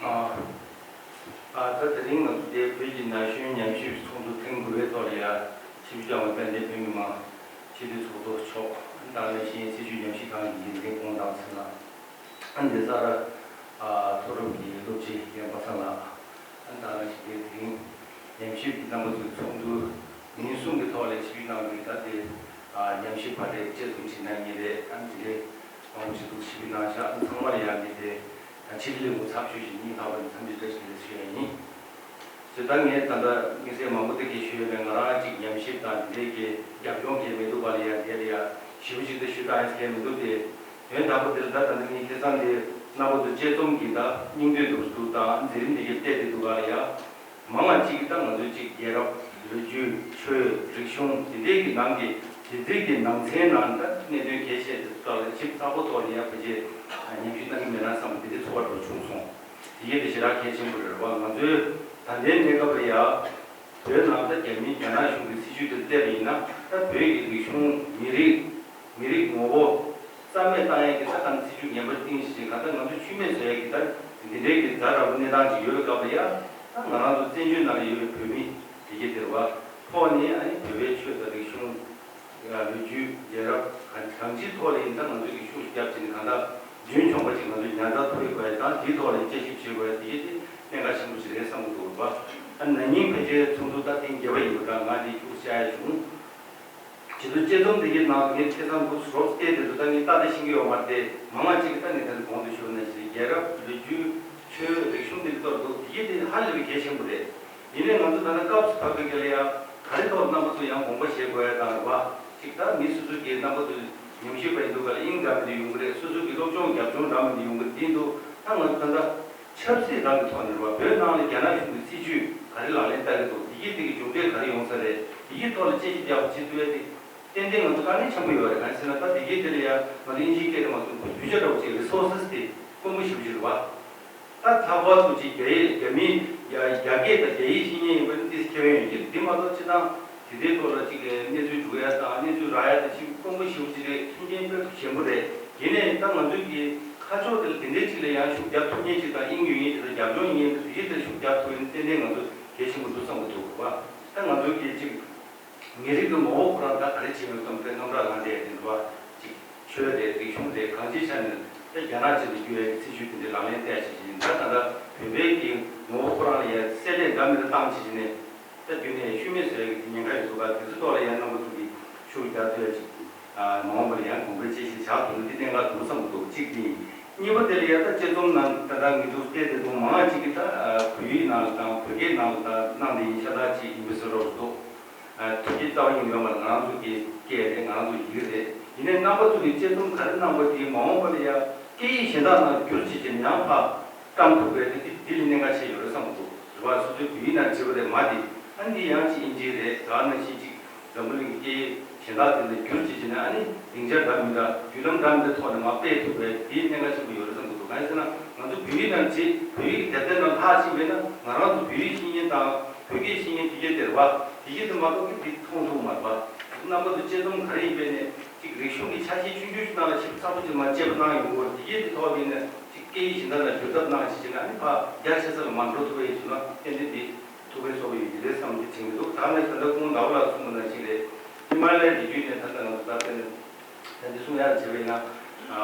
ཨ། ཨ། ད་དེ་རིང་ང་ཚོ་འདིར་བོད་ཀྱི་ན་གཞོན་ཉམས་ཞིབ་ཚོགས་འདུ་ཐེངས་དགུ་པའི་ཐོག་ལ་ཡ་ཆིབས་བསྒྱུར་བ་དཔལ་ལྡན་བོད་མི་མང་སྤྱི་འཐུས་ཚོགས་གཙོ་མཆོག་ད་ནང་བཞིན་སྲིད་བྱུས་ཉམས་ཞིབ་ཁང་གི་འགན་འཛིན་ཀོང་ཐང་ཚེ་ལགས། ཨ་འདི་ཚར་ཨ་མཐོ་སློབ་ཀྱི་སློབ་སྤྱི་རྒན་པ་སངས་ལགས། ཨ་ད་ནང་བཞིན་དེ་རིང་ཉམས་ཞིབ་ཀྱི་རྣམ་པ་ཚོའི་ཚོགས་འདུ་ཉིན་གསུམ་གྱི་ཐོག་ལ་ཆིབས་བསྒྱུར་གནང་བའི་ད་དེ་ཉམས་ཞིབ་པ་རེད། དཔྱད་རྩོམ་བྲིས་གནང་མཁན་རེད། ཨ་འདི་འདྲའི་མང་པོ་ཞིག་འདུག་ཆིབས་བསྒྱུར་གནང་ཤག་ཨ་ཚང་མ་ལ་ཡང་འདི་དེ་ད་ཆིབས་བསྒྱུར་ལས་འགོ་ཚར་ཞུ་ཞིང་སྙིང་ཐག་པ་ནས་འཚམས་འདྲི་བཀྲ་ཤིས་བདེ་ལེགས་ཞུ་ཡ་ཡིན། ཚོས་ད་ངས་ད་ལྟ་དམིགས་བསལ་མང་པོ་དེ་གས་ཞུས་ཡོད་པས། ང་རང་གཅིག་ཉམས་ཞིབ་དང་དེ་འདྲའི་གི་རྒྱབ་ལྗོངས་གས་མེད་འདུག་པ་ལ་ཡ་དེ་ལ་ཡ་ཞིབ་པོ་ཞིག་ད་ཞུ་དང་ཨེ་གས་མི་འདུག་སྟེ། དོན་དག་པོ་དེ་ལ་ད་ད་ནི་ངས་ཁ་སང་དེ་རྣམ་པ་ཚོ་དཔྱད་རྩོམ་གྱི་ད་སྙིང་བསྡུས་འདུག་འདུག་དང་མཛད་རིམ་དེ་གས་བལྟས་ཏེ་འདུག་ག་ལ་ཡ། མང་བ་གཅིག་གིས་ད་ང་ཚོའི་གཅིག་རྒྱལ་རབས་ལོ་རྒྱུས་ཆོས་རིག་གཞུང་དེ་འདྲའི་གི་ནང་གི་དེ་འདྲའི་གི་ནང་ཚན་ནང་ད་གནད་དོན་གལ་ཆེ་དེ་ཚོ་ལ་ཞིབ་ཚགས་པོ་ཐོག་ནས་ཡ་ཕལ་ཆེར་ཉམས་ཞིབ་གནང་གི་མེད་ན་བསམ་པ་དེ་འདྲའི་ཚོར་བ་འདྲ་བྱུང་སོང་། དེ་གས་དེ་ཞེ་དྲག་གལ་ཆེན་པོ་རེད་བ། ང་ཚོའི་ད་ལྟའི་གནས་སྐབས་ལ་ཡ། བོད་ནང་ད་རྒྱ་མིའི་རྒྱ་ནག་གཞུང་གི་སྲིད་བྱུས་དེ་བལྟས་པ་ཡིན་ན་ད་བོད་ཀྱི་རིག་གཞུང་མི་རིགས་མི་རིགས་ངོ་བོ་རྩ་མེད་བཏང་ཡས་ཀྱི་ད་ད་སྲིད་བྱུས་ངན་པ་བཏིང་ཞིང་ག་ད་ང་ཚོ་ཆུད་མེད་བཟོ་ཡས་ཀྱི་ད་འདི་འདྲའི་གི་ཛ་དྲག་པོ་གནས་སྟངས་ཅིག་ཡོད་པའི་སྐབས་ལ་ཡ། ད་ང་རང་ཚོ་བཙན་བྱོལ་ནང་ལ་ཡོད་པའི་བོད་མི་དེ་གས་དེ་རེད་བ། ཐོག་ནས་ཨ་ནི་བོད་པའི་ཆོས་དང་རིག་གཞུང་། ལོ་རྒྱུས་རྒྱལ་རབས་གང་གང་ཅིའི་ཐོག་ལ་ཡིན་ད་ང་ཚོས་ཀྱི་ཤུགས་བརྒྱབ་བྱས་ནས་གང་ལྟར་རྒྱུན་འཁྱོངས་པ་ཅིག་ང་ཚོས་ཉར་ཚགས་ཐུབ་ཡོད་པ་དང་དེའི་ཐོག་ལ་དཔྱད་ཞིབ་བྱེད་དགོས་ཡ་དེ་གལ་ཆེ་གནད་འགག་ཆེན་པོ་ཞིག་རེད་བསམ་གྱི་འདུག་པ། ཨ་ན་ནིང་ཕལ་ཆེར་ཚོགས་འདུ་ད་ཐེངས་བརྒྱད་པ་ཡིན་པ་འདྲ་ང་དེ་ཤུགས་བྱ་ཡ་བྱུང་། བྱེད་དུ་དཔྱད་རྩོམ་དེ་གའི་ནང་ངས་ཁ་སང་འདུག་རོབ་བལྟས་དེ་ཚོ་ད་ངས་ཏག་ཏག་ཤེས་ཀྱི་ཡོད་མ་རེད་དེ་མང་བ་ཅིག་གིས་ད་ངས་ད་ནི་གོང་དུ་ཞུས་པ་ནང་བཞིན་རྒྱལ་རབས་ལོ་རྒྱུས། ཆོས་རིག་གཞུང་འདི་གཏོར་འདུག་དེ་གའི་དེ་ཧ་ལས་པའི་གལ་ཆེན་པོ་རེད། ཡིན་ནའི་ང་ཚོ་ད་ལྟ་སྐབས་སུ་བབས་པའི་སྐབས་ལ་ཡང་ག་རེ་ཐོག་རྣམ་པ་ཚོ་ཡང་དགོངས་པ་བཞེས་དགོས་ཡ་དང་རེད་བ། གཅིག་ད་མི་སོ་སོ་གི་རྣམ་པ་ཚོ་ཉམས་ཞིབ་པ་ཡིན་འདུག་ག་ལ་དབྱིངས་འདྲ་མི་འདྲ་ཡོང་གི་རེད། སོ་སོ་གི་སློབ་སྦྱོང་རྒྱབ་ལྗོངས་འདྲ་མི་འདྲ་ཡོང་གི་རེད། དེ་འདུག་ད་ང་ཚོ་ད་ལྟ་ཆབ་སྲིད་སྒང་གི་ཐོག་ནས་རེད་བ། བོད་ནང་ལ་རྒྱ་ནག་གཞུང་གི་སྲིད་བྱུས་ག་རེ་ལག་ལེན་བསྟར་གི་འདུག་དེ་གའི་དེ་གི་མཇུག་འབྲས་ག་རེ་ཡོང་ས་རེད། དེ་གའི་ཐོག་ལ་དཔྱད་ཞིབ་རྒྱག་པ་བྱེད་ཐུབ་ཡ་དེ་ཏན་ཏན་ང་ཚོ་དཀའ་ངལ་ཆེན་པོ་ཡོད་རེད། གང་ཡིན་ཟེར་ན་ད་དེ་གའི་དེ་ལ་ཡང་ང་ཚོ་དབྱིན་ཇིའི་སྐད་དེ་མ་གཏོགས་རྒྱུ་ཆ་འདྲ་བོ་ཅིག་resources་དེ་དཀོན་པོ་ཞེ་པོ་ཅིག་རེད་བ། ད་ལྷག་པར་དུ་ཅིག་རྒྱ་ཡིག་རྒྱ་མིའི་རྒྱ་རྒྱ་སྐད་དང་རྒྱ་ཡིག་ཤེས་མཁན་ཡིན་པ་ནི་ཏོག་ཙམ་ཁེ་ཕན་ཡོད་ཀྱི་རེད། དེ་མ་གཏོགས་སྤྱིར་བཏང་དེ་འདྲའི་ཐོག་ལ་ཅིག་གནས་ཚུལ་སྒྲུག་ཡ་དང་གནས་ཚུལ་རག་ཡ་དེ་ཅིག་དཀོན་པོ་ཞེ་པོ་ཅིག་རེད། མཐུན་རྐྱེན་དཔེ་ཞན་པོ་རེད། ཡིན་ནའི་ད་ང་ཚོའི་གི་ཁ་ཕྱོགས་དེ་ལ་དེ་འདྲའི་ཅིག་ལ་ཡང་ཤུགས་རྒྱག་ཐུབ་མཁན་ཅིག་དང་དབྱིངས་ཡོད་མཁན་ཅིག་དང་རྒྱབ་ལྗོངས་ཡིན་མཁན་དེ་དེ་གའི་དེར་ཤུགས་རྒྱག་ཐུབ་ཡ་ནི་ཏན་ཏན་ང་ཚོ་གལ་ཆེན་པོ་འདུག་བསམ་གྱི་འདུག་བ། ད་ང་ཚོའི་གི་ཅིག་མི་རིགས་ཀྱི་ངོ་བོ་ཁོ་རང་ད་ག་རེ་བྱེད་མིན་བསམ་སྟེ་རྣམ་གྲངས་ལངས་བསྡད་ཡ་དེ་འདྲ་བ་ཅིག་ཆོས་རེད། རིག་གཞུང་རེད། གང་ཅིའི་ཆ་ནས་ད་རྒྱ་ནག་ཅིག་ཏུ་བསྒྱུར་ཡ་གི་སྲིད་བྱུས་དེ་འདྲ་ལག་ལེན་བསྟར་བྱེད་བཞིན། ད་ད་ལྟ་བོད་པའི་གི་ངོ་བོ་ཁོ་རང་ལ་ཡ་བསྲེ་ལྷད་འདྲ་མི་འདྲ་བཏང་བྱེད་བཞིན་ནས་ད་རྒྱུན་ནས་ཤུལ་མེད་བཟོ་ཡ་གི་ཉེན་ཁ་ཡོད་འདུག་ག་དེ་ཚོའི་ཐོག་ལ་ཡ་རྣམ་པ་ཚོ་གིས་ཤུགས་རྒྱག་ཐུབ་ཡ་ཅིག་མ་འོངས་པ་ལ་ཡང་གོང་འཕེལ་ཅིག་ཞིག་བྱ་ཐུབ་ན་འདི་གནད་འགག་འདུག་བསམ་གྱི་འདུག་གཅིག་དེ་ཡིན། གཉིས་པ་དེ་ལ་ཡ་ད་དཔྱད་རྩོམ་ནང་ད་ལྟ་ངས་འདུག་བལྟས་ཏེ་འདུག་མང་བ་ཅིག་གིས་ད་བོད་ཡིག་ནང་ལ་དང་བོད་སྐད་ནང་ལ་ད་གནང་བསྡད་ཡིན་ཤ་སྟག་ཅིག་ཡིན་པའི་བཟོ་འདྲ་འདུག་ཐུགས་རྗེ་རྩ་བ་ཉིད་ནས་ཡོད་མ་རེད། ང་རང་ཚོ་གི་སྐད་རེད། ང་རང་ཚོ་ཡིག་རེད། ཡིན་ནའི་རྣམ་པ་ཚོ་གིས་དཔྱད་རྩོམ་ག་རེ་གནང་པ་དེ་མ་འོངས་པ་ལ་ཡ་སྐད་ཡིག་གཞན་དག་ནང་བསྒྱུར་བྱེད་ཀྱི་ཡང་ཕར་བཀྲམ་ཐུབ་པའི་དེ་དེ་ལས་གནད་འགག་ཆེ་ཡོད་རེད་བསམ་གྱི་འདུག་རེད་བ། སོ་སོའི་བོད་ཡིག་ནང་བྲིས་པ་རེད་མ་དེ་ཨ་འདི་ཡང་ཅིག་དབྱིན་ཇི་རེད། ད་ནང་བཞིན་ཅིག་འཛམ་བུ་གླིང་གི་སྐད་ཡིག་གཞན་དག་དེ་ལ་བསྒྱུར་བྱེད་ཀྱི་ན་ཨ་ནི་སྡིངས་ཆ་འདྲ་མི་འདྲ་བརྒྱུད་ལམ་འདྲ་མི་འདྲ་ཐོག་ནས་མར་སྤེལ་ཐུབ་པའི་དེའི་གནད་འགག་ཆེན་པོ་ཡོད་རེད་བསམ་གྱི་འདུག་གང་ཡིན་ཟེར་ན་ང་ཚོ་བོད་ཡིག་ནང་བྲིས་བོད་ཡིག་གི་དེབ་ཐེར་ནང་ལྷག་ཕྱིན་པས་ན་ང་རང་ཚོ་བོད་ཡིག་ཤེས་མཁན་དང་བོད་སྐད་ཤེས་མཁན་དེ་གས་དེ་རེད་བ། དེ་གས་དེ་མ་གཏོགས་ཀྱི་དེ་མཐོང་ཐུབ་མ་རེད་བ། རྣམ་པ་ཚོ་དཔྱད་རྩོམ་ག་རེ་ཡིན་པས་ནས་ཅིག་རིག་གཞུང་གི་ཆ་ཤས་ཆུང་ཆུང་ཞིག་ནང་ལ་ཞིབ་ཚགས་པོ་ཅིག་མར་དཔྱད་པ་གནང་ཡོང་གི་ཡོད་རེད། དེ་གས་དེ་ཐོག་ནས་ནས་ཅིག་སྐད་ཡིག་གཞན་དག་ལ་བསྒྱུར་ཐབས་གནང་ཞིག་བྱས་ན་ཨ་ནི་ཕར་རྒྱ་ཆེ་ས་ལ་མར་འགྲོ་ཐུབ་པ་ཡིན་ཟེར་ན་ཏན་ཏན་དེ་ཐུགས་ཕན་གསོས་པ་ཡོད་ཀྱི་རེད་བསམ་གྱི་དྲན་གྱི་འདུག་ད་ནི་ད་ལྟ་ཁོང་ཟླ་བ་ལགས་གསུངས་པ་ནང་བཞིན་རེད། ཧི་མ་ལ་ཡའི་རི་རྒྱུད་ནས་ད་ལྟ་ང་ཚོ་ད་ལྟ་ནས་ད་འདི་གསུང་ཡག་བྱས་པ་ཡིན་ན་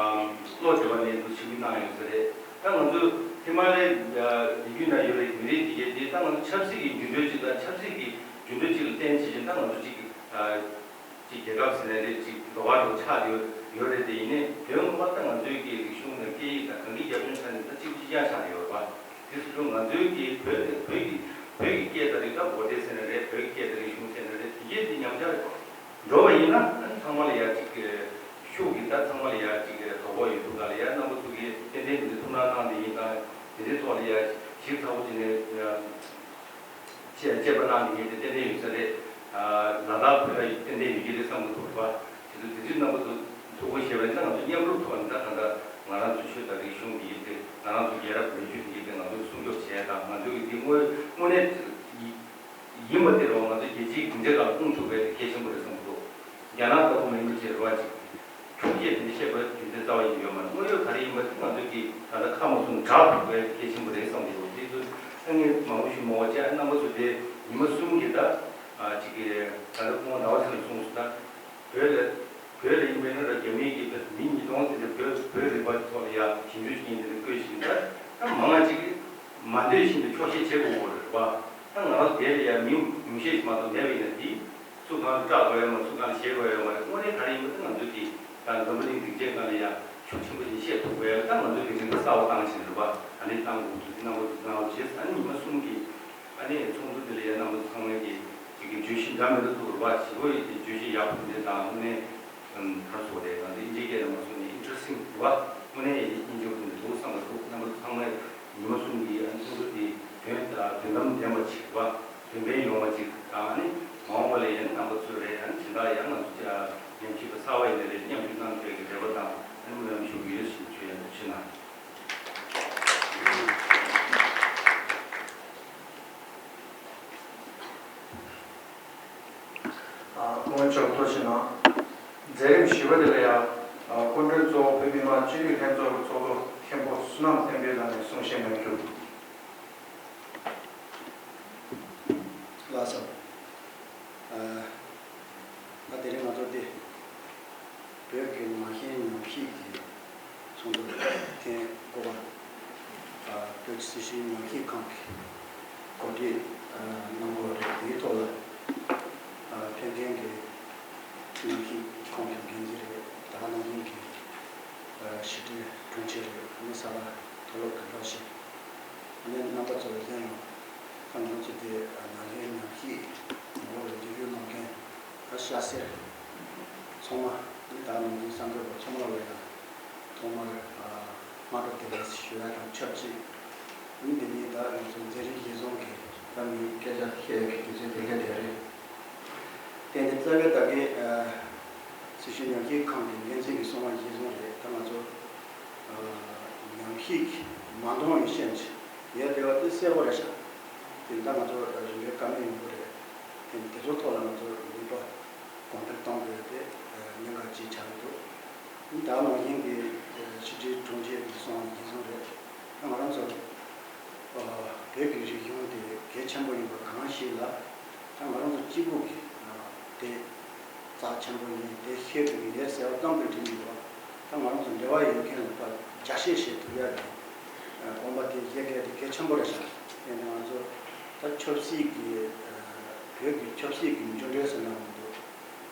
བློ་བདེ་བ་མེད་འདུག་ཞུ་གི་གནང་ཡོད་ས་རེད། ད་ང་ཚོ་ཧི་མ་ལ་ཡའི་རི་རྒྱུད་ན་ཡོད་པའི་མི་རིགས་དེ་གས་དེ་ད་ང་ཚོ་ཆབ་སྲིད་ཀྱི་འགྱུར་འགྲོས་ཅིག་དང་ཆབ་སྲིད་ཀྱི་འགྱུར་འགྲོས་ཅིག་ལ་བརྟེན་བྱས་ཀྱི་ད་ང་ཚོ་ཅིག་ཅིག་རྒྱལ་ཁབ་ཟེར་ན་རེད། ཅིག་འགྲོ་བ་འགྲོ་ཆགས་ཡོད་ཡོད་རེད། དེ་ཡིན་ནའི་དོན་ངོ་མ་ད་ང་ཚོའི་གི་རིག་གཞུང་དང་སྐད་ཡིག་དང་གང་གི་རྒྱབ་ལྗོངས་ཆ་ནས་ད་གཅིག་པ་གཅིག་རྐྱང་ཆགས་ཡོད་རེད་བ། དེ་སོང་ཙང་ང་ཚོའི་གི་བོད་བོད་ཀྱི་བོད་ཀྱི་སྐད་དང་རིག་གཞུང་གོ་སྒྲིག་ཟེར་ན་རེད། བོད་ཀྱི་སྐད་དང་རིག་གཞུང་ཟེར་ན་རེད། དེ་གས་དེ་ཉམས་ཆག་འགྲོ་བ་ཡིན་ན་ཨ་ནི་ཚང་མ་ལ་ཡ་གཅིག་གི་ཤུགས་ཀྱིས་ད་ཚང་མ་ལ་ཡ་གཅིག་གི་དོ་ཕོག་ཡོད་འདུག་ག་ལ་ཡ་རྣམ་པ་ཚོ་གིས་ཏན་ཏན་མི་ཐུགས་སྣང་གནང་དེ་ཡིན་དང་དེ་འདྲའི་ཐོག་ལ་ཡ་ཞིབ་ཚགས་པོ་བྱས་ནས་དཔྱད་དཔྱད་པ་གནང་དེ་ཡིན་དེ་ཏན་ཏན་ཡོད་ས་རེད། ལ་དྭགས་བོད་ལ་ཏན་ཏན་ཡོད་ཀྱི་རེད་བསམ་གྱི་འདུག་རེད་པ། དེ་ཚོ་དེ་ཚོའི་རྣམ་པ་ཚོ་ཐུགས་ཁུར་བཞེས་པ་ཡིན་ན་ང་ཚོ་མཉམ་རུབ་ཐོག་ནས་ད་གང་ལྟར་ང་རང་ཚོའི་ཆོས་དང་རིག་གཞུང་དེ་ཡིན་ཏེ་ང་རང་ཚོའི་རྒྱལ་རབས་ལོ་རྒྱུས་དེ་ཡིན་ཏེ་ང་ཚོས་སྲུང་སྐྱོབ་བྱས་དང་ང་ཚོའི་དེ་དངོས་དངོས་གནས་ཡིན་པ་དེ་རུ་ང་ཚོ་རྒྱལ་སྤྱིའི་སྡིངས་ཆ་ཁག་ལ་སྤུངས་ཐུབ་པ་དེ་གལ་ཆེན་པོ་རེད་བསམ་གྱི་འདུག་རྒྱ་ནག་ལྟ་བུ་མིན་པ་ཅིག་རེད་བ། ཅིག་འཁྲུག་ཆས་དེ་འདྲ་བཤད་པ་རྒྱུ་མཚན་རྩ་བ་ཡིན་ཡོད་མ་རེད། དངོས་ཡོད་ག་རེ་ཡིན་པ་དེ་ང་ཚོས་ཀྱིས་ད་ལྟ་ཁ་མ་གསུངས་བསྒྲགས་ཐུབ་པ་དེ་གལ་ཆེན་པོ་རེད་བསམ་གྱི་འདུག་དེ་ཚོ་ཨ་ངས་མང་པོ་ཞུ་མ་དགོས་བྱས་ཨ་རྣམ་པ་ཚོ་དེ་ཉི་མ་གསུམ་གྱི་ད་ཅིག་གི་ད་ལྟ་ཁོང་ཟླ་བ་ཚེ་ལ་གསུངས་སོང་ད་བོད་ལ། བོད་ལ་ཡིན་པས་ན་རྒྱ་མིའི་གི་མི་ཉིས་སྟོང་ཙམ་དེ་བོད་བོད་རིག་པ་ཐོག་ལ་ཡ་ཞིབ་འཇུག་བྱེད་མཁན་དེ་འདྲ་བསྐོས་ཤིང་ད་ད་མང་ང་ཅིག་མ་འདོད་བཞིན་དུ་འཁྱོག་བཤད་བྱེད་དགོས་ཀྱི་རེད་པ། ད་ང་རང་དེ་ལ་ཡ་མི་ཉུང་ཤས་ཤིག་མ་གཏོགས་མེད་པ་ཡིན་ན་དེ། སུ་གང་ལ་སྐྲག་དགོས་ཡ་མ་རེད། སུ་གང་ལ་ཞེད་དགོས་ཡ་མ་རེད། དངོས་གནས་ག་རེ་ཡིན་པ་དེ་ང་ཚོས་དེ་ད་འཛམ་བུ་གླིང་སྡིངས་ཆའི་སྒང་ལ་ཡ་ཤུགས་ཆེན་པོ་ཞིག་བཤད་ཐུབ་དགོས་ཡ་ལ་ད་ང་ཚོས་དེ་རིགས་ལ་གསལ་བོ་བཏང་བཞིན་རེད་པ། ཨ་ནི་ཏང་གོང་གི་རྣམ་པ་ཚོ་གནང་བ་བྱས། ཨ་ནི་ཉི་མ་གསུམ་གྱི་ཨ་ནི་ཚོགས་འདུ་དེ་ལ་ཡ་རྣམ་པ་ཚང་མས་ཀྱི་ཅིག་གི་བརྗོད་གཞི་འདྲ་མི་འདྲ་འདུག་རེད་པ། ཞེ་པོ་ཡི་དེ་བརྗོད་གཞི་ཡག་པོ་འདི་དང་དངོས་གནས་ཁར་སོགས་རེད། ང་ཚོ་དབྱིན་ཇིའི་སྐད་ལ་མ་སོང་ནས་ཨིན་ཊི་རེ་སི་ཊིང་རེད་པ། དངོས་གནས་ཡིན་གྱི་འདུག་བསམ་པ་འདུག་རྣམ་པ་ཚང་མས་ཉི་མ་གསུམ་གྱི་ཨ་ནི་ཚོགས་འདུ་དེ་དོན་དང་དོན་དམ་ལྡན་པ་ཅིག་རེད་པ། དོན་ཕན་ཡོང་བ་ཅིག་དང་ནི་མ་འོངས་པ་ལ་ཡང་རྣམ་པ་ཚོས་རེད། ཨ་ནི་སྦྱིན་བདག་ཡང་ང་ཚོ་ཉམས་ཞིབ་པ་གསར་པ་ཡིན་ན་རེད། མཉམ་ཞུགས་གནང་ཐུབ་ཡག་གི་རེ་བ་དང་ཨ་ནི་སྨོན་ལམ་ཞུ་གི་ཡོད་ཞེས་ཞུ་ཡ་ཞུ་ན། སྔོན་ཆོག་ཐུགས་རྗེ་གནང་། མཛད་རིམ་བཞི་པ་དེ་ལ་ཡང་སྐུ་མགྲོན་གཙོ་བོ་བོད་མི་མང་སྤྱི་འཐུས་ལྷན་ཚོགས་ཀྱི་ཚོགས་གཙོ་མཁན་པོ་བསོད་ནམས་བསྟན་འཕེལ་ལགས་ནས་གསུང་བཤད་གནང་རྒྱུ། ལགས་སོ། ཨ། ད་དེ་རིང་ང་ཚོ་འདི་བོད་ཀྱི་ནང་བཞིན་ཉམས་ཞིབ་ཀྱི་ཚོགས་འདུ་ཐེངས་དགུ་པ། ཨ། བོད་ཀྱི་སྲིད་བྱུས་ཉམས་ཞིབ་ཁང་གིས་གོ་སྒྲིག་ཨ། གནང་དགོས་རེད། དེའི་ཐོག་ལ་ཨ། ཕེབས་མཁན་གྱི་ཉམས་ཞིབ་ཁང་གི་འགན་འཛིན་རེད། ད་ག་ནང་བཞིན་གྱི་ཨ། ཕྱི་དྲིལ་དྲུང་ཆེ་རེད། ཨ་ནི་གསར་པ་མཐོ་སློབ་ཀྱི་སློབ་སྤྱི། ཨ་ནི་རྣམ་པ་ཚོ་ལ་གསན་ཡོང་། ད་ང་ཚོ་དེ་ནང་བཞིན་ཉམས་ཞིབ་ངོ་བོ་ལ་འཇུག་རྒྱུ་གནང་མཁན་ད་སྐྱ་སེར་ཚང་མ། ཨ་ནི་ད་ནང་བཞིན་གསར་འགོད་པ་ཚང་མ་ལ་ཡང་ཐོག་མར་ཨ། སྔ་དྲོ་བདེ་ལེགས་ཞུ་ཡ་དང་ཆབས་ཅིག་ཨ་ནི་དེ་ནས་ད་ང་ཚོ་མཛད་རིམ་གཞིར་བཟུང་གི་ད་མི་སྐད་ཆ་བཤད་ཡ་གི་དུས་ཚོད་དེ་སླེབས་བསྡད་རེད། དེ་ནི་རྩ་བའི་ད་གའི་ཨ། སྲིད་བྱུས་ཉམས་ཞིབ་ཁང་གི་འགན་འཛིན་གྱིས་གསུངས་པ་གཞིར་བཟུང་རེད། ད་ང་ཚོ་ཨ། ཉམས་ཞིབ་ཀྱི་མ་འདང་བའི་ཤན་ཅིག་ཡོད་བསྡད་པ་དེ་གསལ་པོ་རེད་ཤག་དེ་ད་ང་ཚོ་རིམ་པས་བཀའ་མོལ་ཡོང་གི་རེད། དེ་དེ་ཚོའི་ཐོག་ལ་ང་ཚོ་ནུས་པ་གོང་འཕེལ་གཏོང་དགོས་དེ་གནད་འགག་ཅིག་ཆགས་ཀྱི་འདུག་ད་ནང་བཞིན་གྱི་ཕྱི་དྲིལ་དྲུང་ཆེ་གིས་གསུངས་པ་གཞིར་བཟུང་རེད། ང་རང་ཚོ་བོད་ཀྱི་རིག་གཞུང་དེ་གལ་ཆེན་པོ་ཡིན་པ་གང་ཞིག་ལ། ད་ང་རང་ཚོ་གཅིག་པུ་གིས་དེ་རྩ་ཆེན་པོ་ཡིན། དེ་ཤེས་དགོས་ཀྱི་ཡོད་ཟེར་བ་ཙམ་དུ་འགྲིག་མི་འདུག་ད་ང་རང་ཚོ་འབྲེལ་བ་ཡོད་མཁན་ལ་ཕར་རྒྱ་བཤད་བྱེད་ཐུབ་ཡ་གི་དགོངས་པ་དེ་བཞེས་མཁན་དེ་གལ་ཆེན་པོ་རེད་ཤག་དེ་ནི་ང་ཚོ་ད་ཆབ་སྲིད་ཀྱི་བོད་ཀྱི་ཆབ་སྲིད་ཀྱི་འགྱུར་འགྲོས་ཟེར་ན་མི་འདུག་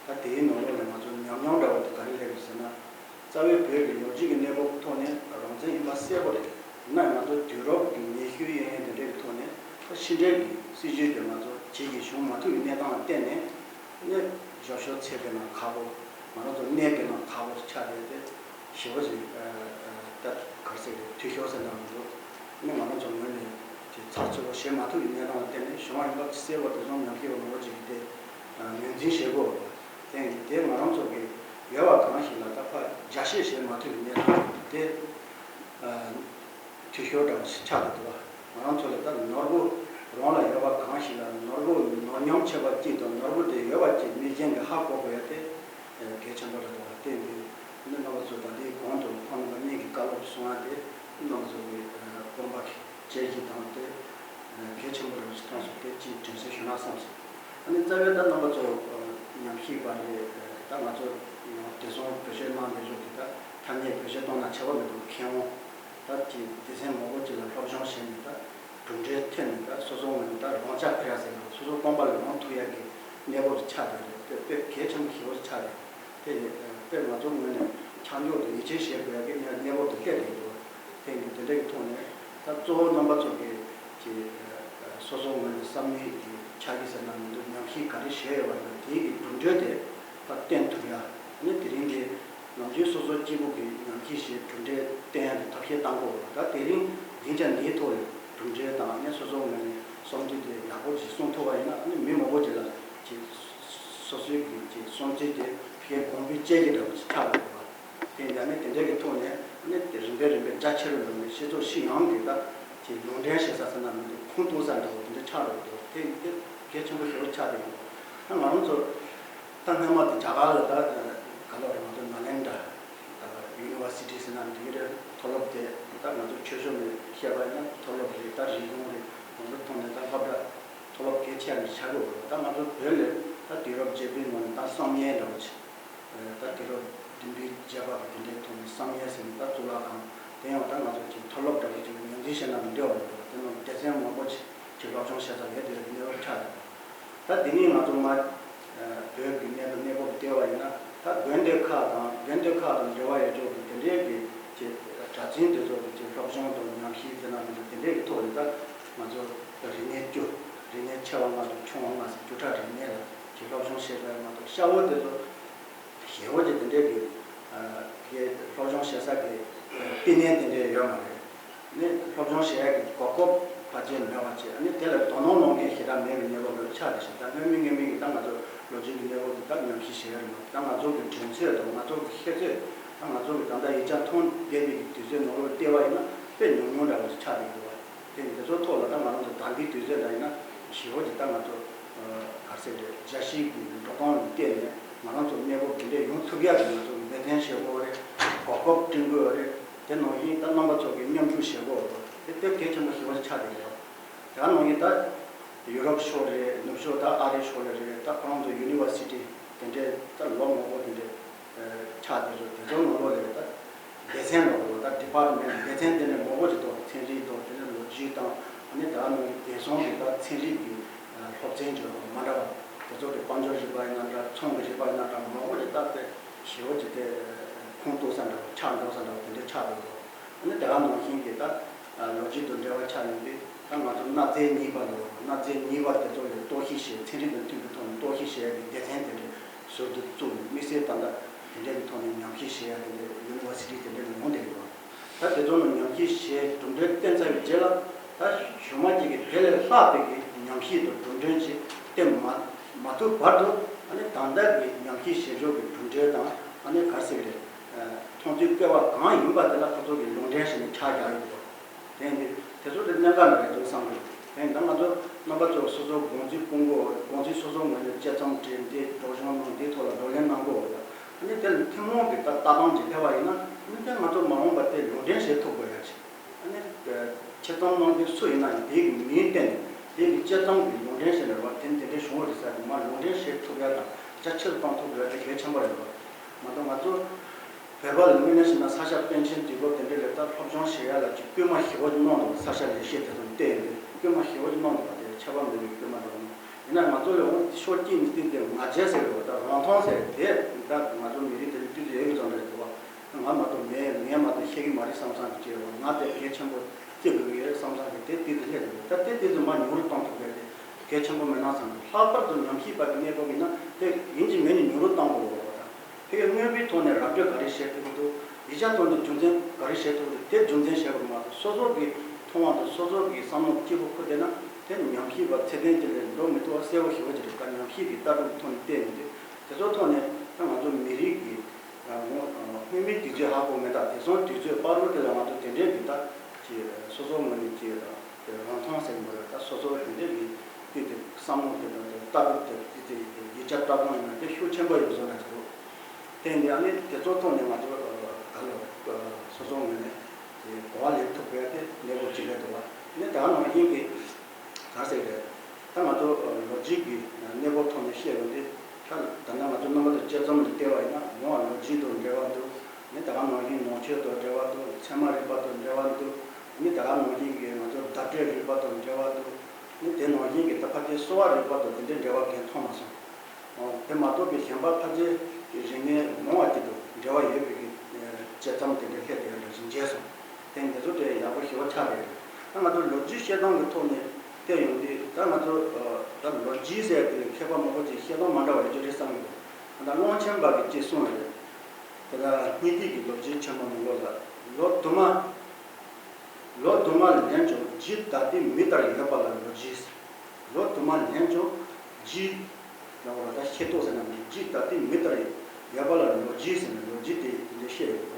ད་དེའི་ནང་ལོགས་ནས་ང་ཚོ་ཉམས་མྱོང་འདྲ་བོ་དེ་ག་རེ་སླེབས་ཡོད་ཟེར་ན། རྩ་བའི་བོད་ཀྱི་ལོ་རྒྱུས་ཀྱི་གནས་བབ་ཀྱི་ཐོག་ནས་རང་བཙན་ཡིན་པ་གསལ་པོ་རེད། ཡིན་ན་ང་ཚོ་དུས་རབས་ཀྱི་ཉི་ཤུའི་གཡས་གཡོན་དེ་འདྲའི་ཐོག་ནས་ད་ཕྱི་འབྲེལ་གྱི་སྲིད་བྱུས་དེ་ང་ཚོ་བྱེད་ཀྱི་བྱུང་མ་ཐུབ་པའི་གནས་སྟངས་ལ་བརྟེན་ནས་ནས་ཞབས་ཞུ་ཚད་པའི་ནང་ཁག་པོ། ང་རང་ཚོ་གནས་པའི་ནང་ཁག་པོ་ཆགས་བསྡད་དེ་ཞེ་པོ་ཅིག་ད་ག་རེ་ཟེར་དགོས། འཐུས་ཤོར་ཟེར་ན་མི་འདུག་ཨ་ནི་ང་རང་ཚོ་ངོས་ནས་ཅིག་ཚགས་ཚུད་པོ་བྱེད་མ་ཐུབ་པའི་གནས་སྟངས་ལ་བརྟེན་ནས་བྱུང་བ་ཡིན་པ་གསལ་པོ་དེ་ཚོ་ཉམས་ཞིབ་པ་མང་པོ་ཅིག་གིས་དེ་ངོས་འཛིན་བྱེད་དགོས་པ་དེ་དེ་ང་རང་ཚོ་གི་ཡོད་པ་གང་ཞིག་ལ་ད་ཕར་རྒྱ་བཤད་བྱེད་མ་ཐུབ་པའི་གནས་སྟངས་དེ་འཐུས་ཤོར་འདྲ་བོ་ཞིག་ཆགས་ཀྱི་འདུག་བ། ང་རང་ཚོ་ལ་ད་ནོར་བུ་རང་ལ་ཡོད་པ་གང་ཞིག་ལ་ནོར་བུ་ནོར་སྙོམས་ཆེ་བ་གཅིག་དང་ནོར་བུ་དེ་ཡོད་པ་གཅིག་མི་གཞན་གྱིས་ཧ་གོ་དགོས་ཡ་དེ་གལ་ཆེན་པོ་རེད་འདུག་བ། དེ་ཡིན་དུས་ནི་རྣམ་པ་ཚོ་ད་ལྟའི་གོང་དུ་ཁོང་རྣམ་པ་གཉིས་ཀྱིས་བཀའ་སློབ་གསུང་ཡ་དེ་རྣམ་པ་ཚོ་གི་དགོངས་པ་གི་དཔྱད་གཞི་དང་དེ་གལ་ཆེན་པོ་རེད་ཞེས་མཐོང་སོང་། དེ་ཅིག་དྲན་གསོ་ཞུ་ན་བསམ་སོང་། ཨ་ནི་རྩ་བའི་ད་རྣམ་པ་ཚོ་ཉམས་ཞིབ་པ་རེད། ད་ང་ཚོ་ཡང་དེ་སོང་བེད་སྤྱོད་གནང་བསྡད་ཕྱོགས་དེ་ད་ཐ་སྙད་བེད་སྤྱོད་གཏོང་ན་བྱ་བ་མི་འདུག་མཁས་དབང་ད་ཅིག་སྡེ་ཚན་མང་པོ་ཅིག་ལ་སློབ་སྦྱོང་བྱས་ནས་ད་གྲུབ་འབྲས་ཐོན་ནས་ད་སོ་སོ་ངོས་ནས་ད་རང་ཅག་ཕེ་ཡ་ཟེར་ན་སོ་སོ་རྐང་པ་ལ་རང་ཐུག་ཡ་གི་གནས་བབ་ཆགས་བསྡད་རེད། དེ་དཔེ་གལ་ཆེན་པོ་ཞེ་པོ་ཆགས་རེད། དེ་ནི་དཔེ་ང་ཚོ་ངོས་ནས་ཆ་འཇོག་དང་ཡིད་ཆེས་བྱེད་དགོས་ཡ་གི་གནས་བབ་དེ་སླེབས་ཡོད་འདུག་དེ་ཡིན་དུས་དེ་འདྲ་གི་ཐོག་ནས་ད་གཙོ་བོ་རྣམ་པ་ཚོ་གི་ཅིག་སོ་སོ་ངོས་ནས་བསམ་མེད་ཀྱི་ཆ་གི་ཟེར་ན་མི་འདུག་ཉམས་ཞིབ་ག་རེ་བྱས་ཡོད་པ་དང་དེའི་གི་གྲུབ་འབྲས་དེ་ད་བསྟན་ཐུབ་ཡ། ཨ་ནི་དེ་རིང་གི་ནམ་རྒྱུན་སོ་སོ་སྐྱིད་པོ་གི་ཉམས་ཞིབ་བྱས་གྲུབ་འབྲས་བསྟན་ཡ་གི་ཐབས་ཤེས་གཏང་དགོས་པ་ད་དེ་རིང་སྡིངས་ཆ་འདིའི་ཐོག་ནས་གྲུབ་འབྲས་དང་ཨ་ནི་སོ་སོ་ངོས་ནས་བསམ་ཚུལ་དེ་ཡག་པོ་ཅིག་གསུང་ཐུབ་པ་ཡིན་ན་ཨ་ནི་མི་མང་པོ་ཅིག་ལ་ཅིག་སོ་སོའི་གི་ཅིག་བསམ་ཚུལ་དེ་ཕ་གིར་དགོངས་པའི་དཔྱད་ཀྱི་འདྲ་བོ་ཞིག་ཆགས་ཡོད་པ། དེ་འདྲ་ནི་དེ་འདྲ་གི་ཐོག་ནས་ནི་དེ་རིམ་པས་རིམ་པས་རྒྱ་ཆེ་རུ་འགྲོ་ནས་སྤྱི་ཚོགས་སྤྱི་ཡོངས་ཀྱི་ད་ཅིག་ལུང་འདྲེན་བྱེད་ས་ཟེར་ན་མི་འདུག་ཁུངས་གཏུགས་ས་འདྲ་བོ་དེ་འདྲ་ཆགས་ཡོད་འདུག་དེ་དེ་གལ་ཆེན་པོ་ཞེ་པོ་ཆགས་བསྡད་ཡོད། ད་ང་རང་ཚོ་ད་སྔོན་མ་དེ་རྒྱ་གར་ལ་ད་ག་ལ་རེད་ང་ཚོ་ནཱ་ལེནྡྲ་ད་ཡུ་ནི་ཝར་སི་ཊི་ཟེར་ན་འདི་གི་རེད། མཐོ་སློབ་དེ་ད་ང་ཚོ་ཆོས་ཕྱོགས་ནས་བཤད་པ་ཡིན་ན་མཐོ་སློབ་རེད། ད་རིག་གཞུང་རེད། ང་ཚོ་ཐོག་ནས་ད་སློབ་གྲྭ་མཐོ་སློབ་གལ་ཆེ་བ་ནས་ཆགས་ཡོད་རེད། ད་ང་ཚོ་བོད་ལ་ད་དུས་རབས་བརྒྱད་པའི་ནང་ནས་ད་བསམ་ངན་འདྲ་བོ་ཆེ་ ད་དུས་རབས་བདུན་པའི་བརྒྱད་པ་གི་དེ་འདྲའི་ཐོག་ནས་བསམ་ཡས་ཟེར་ནས་ད་གཙུག་ལག་ཁང་དེ་ཡང་ད་ང་ཚོ་ཅིག་མཐོ་སློབ་འདྲ་བོ་ཅིག་ངོས་འཛིན་བྱས་ན་མི་འདྲ་བ་རེད་པ། དེ་ནང་སྡེ་ཚན་མང་པོ་ཅིག་ཅིག་སློབ་སྦྱོང་བྱེད་ས་ཡོད་དེ་རེད། གནས་བབ་ཆགས་ཡོད་པ། ད་དེ་ནས་ང་ཚོ་མ་བོད་ཀྱི་གནས་བབ་གནས་བབ་བལྟས་པ་ཡིན་ན། ད་དགོན་སྡེ་ཁག་དང་དགོན་སྡེ་ཁག་དང་འབྲེལ་བ་ཡོད་ཆོག་གི་དེ་འདྲའི་གི་ཅིག་གྲྭ་བཙུན་དེ་ཚོ་གི་ཅིག་སློབ་སྦྱོང་དང་ཉམས་ཞིབ་དེ་ན་མི་འདུག་དེ་འདྲའི་གི་ཐོག་ནས་ད་ང་ཚོ་རིག་གནས་བཅུ། རིག་གནས་ཆེ་བ་ལྔ་དང་ཆུང་བ་ལྔ་ཟེར་བཅུ་ཕྲག་རིག་གནས་ལ་ཅིག་སློབ་སྦྱོང་བྱེད་པ་ཡང་མ་གཏོགས། ཤ་བོ་དེ་ཚོ་ཞེ་བོ་ཅིག་དེ་འདྲའི་གི་གི་སློབ་སྦྱོང་བྱེད་ས་གི་བསྟི་གནས་དེ་འདྲའི་ཡོད་མ་རེད། ནི་སློབ་སྦྱོང་བྱེད་ཡག་གི་གོ་སྐབས་ཕལ་ཆེར་མེད་པ་བྱས། ཨ་ནི་དེ་ལ་དོ་སྣང་གནང་མཁན་ཞེ་དྲག་མེད་པའི་གནས་བབ་ལ་ཆགས་བསྡད་ཤག་ད་སྔོན་མའི་སྔོན་མའི་གི་ད་ང་ཚོ་ལོ་རྒྱུས་ཀྱི་གནས་བབ་དེ་ད་ཉམས་ཞིབ་བྱེད་ཡ་རེད་མ་གཏོགས། ད་ང་ཚོ་གི་དྲན་ཚོད་དང་ང་ཚོ་གི་ཤེས་ཚོད། ད་ང་ཚོ་གི་ད་ལྟ་ཡིག་ཆ་མཐོང་བསྡད་པའི་གི་དུས་ཚོད་ནང་ལོགས་བལྟས་པ་ཡིན་ན་དཔེ་ཉུང་ཉུང་འདྲ་བོ་ཞིག་ཆགས་བསྡད་ཀྱི་འདུག་བ། དེ་ཡིན་དེ་ཚོ་ཐོག་ལ་ད་ང་རང་ཚོ་ད་ལྟའི་དུས་ཚོད་འདྲ་ཡིན་ན་ཞེ་བོ་ཅིག་ད་ང་ཚོ་ག་རེ་ཟེར་རེད། རྒྱལ་སྤྱིའི་གི་འགྲོ་སྟངས་ལ་བལྟས་ནས་ང་རང་ཚོ་གནས་བབ་དེ་འདྲས་ཡོང་ཐུབ་ཡག་གི་ང་ཚོ་འབད་བརྩོན་བྱེད་དགོས་རེད། གོ་སྐབས་བསྐྲུན་དགོས་རེད། དེ་ནང་བཞིན་ད་རྣམ་པ་ཚོ་གི་མཉམ་ཞུགས་བྱེད་དགོས་རེད། དེ་དེ་གལ་ཆེན་པོ་ཞེ་བོ་ཅིག་ཆགས་བསྡད་ཡོད། དེ་ག་ནང་བཞིན་ད་ཡུ་རོབ་ཕྱོགས་རེད། ནུབ་ཕྱོགས་ད་ཨ་རིའི་ཕྱོགས་ལ་རེད། ད་ཁོ་རང་ཚོ་ཡུ་ནི་ཝར་སི་ཊི་དེ་འདྲས་ད་ལོ་མང་པོ་དེ་འདྲས་ཆགས་བསྡད་ཡོད། དེ་ཚོ་ནང་ལོགས་ལ་ད་སྡེ་ཚན་ལ་འོ་ད་ཌི་པཱར་ཊི་མེན་ཊི་སྡེ་ཚན་དེ་འདྲས་མང་པོ་ཅིག་འདུག་ཚན་རིག་དང་དེ་ནས་ལོ་རྒྱུས་དང་། ཨ་ནི་ད་ག་ནང་བཞིན་དེང་སང་གི་ད་ཚན་རིག་གི་སློབ་ཚན་ཅིག་མ་འདྲ་བ་དེ་ཚོ་གི་དཔལ་འབྱོར་རིག་པ་ཡིན་ན་འདྲ། ཚོང་གི་རིག་པ་ཡིན་ན་འདྲ། མང་པོ་ཅིག་ད་དེ་ཞེ་བོ་ཅིག་དེ་ཁུངས་གཏུགས་ས་འདྲ་བོ་ཆགས་འགྲོ་ས་འདྲ་བོ་དེ་འདྲས་ཆགས་འདུག་ཨ་ནི་དེ་ག་ནང་བཞིན་གྱི་ད་ལོ་རྒྱུས་དང་འབྲེལ་བ་ཆགས་ཡོང་དུས་ད་ང་ཚོ་གནའ་རྫས་རྙིང་པ་ལ་གནའ་རྫས་རྙིང་པ་དེ་ཚོ་ལ་རྟོག་ཞིབ་བྱེད། ཚན་རིག་དང་མཐུན་པའི་ཐོག་ནས་རྟོག་ཞིབ་བྱེད་ཡག་གི་སྡེ་ཚན་དེ་འདྲ་ཟུར་དུ་བཙུགས་ནས་དམིགས་བསལ་ད་ལྟ་དེ་འདྲ་གི་ཐོག་ནས་ཉམས་ཞིབ་བྱེད་ཡག་དེ་འདྲ་ཡུ་ནི་ཝར་སི་ཊི་དེ་འདྲ་ལ་ཡོང་བསྡད་ཡོད། ད་དེ་ཚོ་ལ་ཉམས་ཞིབ་བྱེད་གྲུབ་འབྲས་བསྟན་ཚར་བའི་རྗེས་ལ་ད་གཞུག་མ་གཅིག་གི་དེ་ལས་ལྷག་པའི་གི་ཉམས་ཞིབ་དང་གྲུབ་འབྲས་ཅིག་བསྟན་མ་མ་ཐུབ་བར་དུ། ཨ་ནི་ད་ལྟ་གི་ཉམས་ཞིབ་བྱེད་ཕྱོགས་ཀྱི་གྲུབ་འབྲས་དང་། ཨ་ནི་ག་རེ་ཟེར་གི་རེད། མཐོང་ཚུལ་སྐལ་བ་གང་ཡིན་པ་དེ་ལ་ཁོ་ཚོ་གིས་ལུང་འདྲེན་བྱས་ནས་ཆ་བཞག་ཡོད་འདུག་དེ་ཡིན་དུས་དེ་ཚོ་དེ་གནད་འགག་རེད་འདུག་བསམ་གི་འདུག་དེ་ཡིན་ད་ང་ཚོ་རྣམ་པ་ཚོ་སོ་སོ་དགོངས་ཚུལ་སྤུངས་དགོས། དགོངས་ཚུལ་སོ་སོ་ངོས་ནས་དཔྱད་རྩོམ་བྲིས་འདི་སྒྲོག་སྦྱང་གནང་འདིའི་ཐོག་ལ་བགྲོ་གླེང་གནང་དགོས། ཨ་ནི་དེ་ལ་ཐུན་མོང་གི་ད་ལྟ་སྟངས་ཅིག་སླེབས་པ་ཡིན་ན། ཨ་ནི་དེ་ང་ཚོ་མ་འོངས་པ་དེ་ལུང་འདྲེན་བྱེད་ཐུབ་དགོས་ཡ་ཅིག་ཨ་ནི་དཔྱད་རྩོམ་གནང་མཁན་སུ་ཡིན་ན་ཡང་དེའི་མིང་བཏོན་ནས་དེའི་དཔྱད་རྩོམ་གྱི་ལུང་འདྲེན་བྱས་ནས་རེད་བ། དེ་འདི་འདྲའི་བྱུང་བ་རེད་ཟེར་ནས་མར་ལུང་འདྲེན་བྱེད་ཐུབ་ཡ་དང་རྒྱ་ཆེ་རུ་གཏོང་ཐུབ་དགོས་ཡ་དེ་གལ་ཆེན་པོ་རེད་བ། མ་གཏོགས་ང་ཚོ་བོད་པ་ལ་དངོས་གནས་བྱས་ན་ས་སྐྱ་པཎ་ཆེན་དུས་བབ་དེ་འདྲ་ལ་ད་སློབ་སྦྱོང་བྱེད་ཡ་ལ་ཅིག་སྐུལ་མ་ཞེ་པོ་ཅིག་གནང་འདུག་ས་སྐྱ་ལེགས་བཤད་དེ་ཚོ་བལྟས་ཡོང་དུས་སྐུལ་མ་ཞེ་པོ་ཅིག་གནང་འདུག་བ། དེ་ཁྱད་པར་མེད་པའི་སྐུལ་མ་འདུག་ཡིན་ན་ང་ཚོ་ལ་འོ་ཕྱོགས་གཅིག་ནས་བལྟས་ཏེ་ང་རྒྱལ་ཟེར་བའི་འོ་ད་རང་མཐོང་ཟེར་དེ་ད་ང་ཚོ་མི་རིགས་དེ་ལ་ཏོག་ཙམ་ཡོད་ཀྱི་ཙང་རེད་འདུག་བ། ང་མ་གཏོགས་མེད། ངས་མ་གཏོགས་ཤེས་ཀྱི་མ་རེད་བསམ་བསམ་གྱི་སྐྱེ་བ། ང་དེ་གལ་ཆེན་པོ་བརྩི་དགོས་ཀྱི་ཡོད་བསམ་བསམ་གྱི་དེ་ཏོག་ཙམ་སླེབས་འདུག་ད་དེ་ཏོག་ཙམ་མར་ཉུང་རུ་གཏོང་ཐུབ་པ་དེ་གལ་ཆེན་པོ་མེད་ན་བསམ་གྱི། ལྷག་པར་དུ་ཉམས་ཞིབ་པ་གི་གནས་བབ་ཡིན་ན་དེ་ཡིན་གཅིག་མིན་གཅིག་ཉུང་རུ་གཏོང་དགོས་པ་དང་། དེ་གའི་དངོས་པོའི་ཐོག་ནས་ར་སྤྲོད་ག་རེ་བྱེད་ཐུབ་ཀྱི་འདུག་ཡིག་ཆ་ཐོག་ནས་རྒྱུན་འཛིན་ག་རེ་བྱེད་ཐུབ་ཀྱི་འདུག་དེ་རྒྱུན་འཛིན་བྱེད་དགོས་མ་གཏོགས་སོ་སོ་གི་མཐོང་བ་དང་སོ་སོ་གི་བསམ་བློ་སྐྱིད་པོ་ཁུར་བསྡད་ན་དེ་ཉམས་ཞིབ་པ་ཚད་ལྡན་ཅིག་ལ་འགྲོ་མི་ཐུབ་པ་གསལ་པོ་ཞེ་པོ་ཅིག་རེད། ད་ཉམས་ཞིབ་ཀྱི་ལྟ་གྲུབ་ཀྱི་ཐོག་ནས་བལྟས་ཡོང་དུས་དེ་ཚོའི་ཐོག་ནས་ད་ང་ཚོ་མི་རིགས་ཀྱི་སྔོན་མའི་དུས་ཚོད་ཧ་གོ་མེད། ད་དེང་སང་དུས་ཚོད་བར་དུ་དེ་ལ་ང་ཚོ་དེ་འདྲའི་གི་ད་ཅིག་སོ་སོ་ངོས་ནས་ཅིག་རང་མཐོང་ཟེར་གྱི་མ་རེད། ད་སོ་སོ་དེ་འདྲའི་གི་དེ་དེ་བསམ་བློ་དེ་དང་དེ་ལྟ་གྲུབ་དེ་དེ་དེ་ཡིག་ཆ་བཀྲམ་སྟངས་ཡིན་ན་དེ་ཤུགས་ཆེན་པོ་ཡོད་བཟོ་འདྲ་ཅིག་འདུག་དེ་འདི་ཨ་ནི་དེ་ཚོ་ཐོག་ནས་ང་ཚོ་ག་ལ་སོ་སོ་ངོས་ནས་དེ་གོ་བ་ལེན་ཐུབ་པའི་དེ་གནས་བབ་ཅིག་རེད་འདུག་བ། ནི་ད་ནང་བཞིན་གི་ག་རེ་ཟེར་རེད། ད་ང་ཚོ་ལོ་རྒྱུས་ཀྱི་གནས་བབ་ཐོག་ནས་བཤད་ཡོང་དུས། ད་ད་ལྟ་ང་ཚོ་རྣམ་པ་ཚོ་དཔྱད་རྩོམ་ལ་བལྟས་པ་ཡིན་ན་མོ་ལོ་རྒྱུས་དང་འབྲེལ་བ་འདུག་ནི་ད་ག་ནང་བཞིན་ནང་ཆོས་དང་འབྲེལ་བ་འདུག་ཚད་མ་རིག་པ་དང་འབྲེལ་བ་འདུག་ནི་ད་ག་ནང་བཞིན་གྱི་ང་ཚོ་བརྡ་སྤྲོད་རིག་པ་དང་འབྲེལ་བ་འདུག་ནི་དེ་ནང་བཞིན་གྱི་ད་ཕལ་ཆེར་གསོ་བ་རིག་པ་དང་དེ་འདྲའི་འབྲེལ་བ་གང་མཐོང་མ་སོང་། དེ་མ་གཏོགས་པའི་གཞན་པ་ཕལ་ཆེར་གི་རིག་གནས་མང་བ་ཅིག་དང་འབྲེལ་བ་ཡོད་པའི་གི་དཔྱད་རྩོམ་དེ་འདྲ་སླེབས་ཡོད་འདྲ་ཞིག་མཇལ་སོང་། དེ་འདི་ཚོ་དེ་ཡག་པོ་ཞེ་པོ་ཆགས་རེད། ད་ང་ཚོ་ལོ་རྒྱུས་བཤད་སྟངས་ཀྱི་ཐོག་ནས་བལྟས་ཡོང་དུས། ད་ང་ཚོ་ད་ལོ་རྒྱུས་ཟེར་དེ་མཁས་པ་མང་པོ་ཅིག་བཤད་སྟངས་མ་འདྲ་བ་ཡོད་རྒྱུ་རེད་བསམ་གི་འདུག་ད་ཀློང་ཆེན་པ་གིས་ཅིག་གསུངས་ཡོད་རེད། དེ་ལ་སྙིང་ཐིག་གི་ལོ་རྒྱུས་ཆེན་མོ་མི་ལོ་ལ་ལོ་དུ་མ། ལོ་དུ་མ་ལེན་ཀྱང་རྒྱུད་ད་ལྟའི་མི་ལྟར་ཡོད་པ་ལ་ལོ་རྒྱུས། ལོ་དུ་མ་ལེན་ཀྱང་རྒྱུད་ལ་བ་ད་ཤེས་རྟོགས་ཟེར་ན་མི་རྒྱུད་ད་ལྟའི་མི་ལྟར་ཡོད་པ་ལ་ལོ་རྒྱུས་ཟེར་ན་ལོ་རྒྱུས་དེ་འདི་བཤད་ཡོད་པ།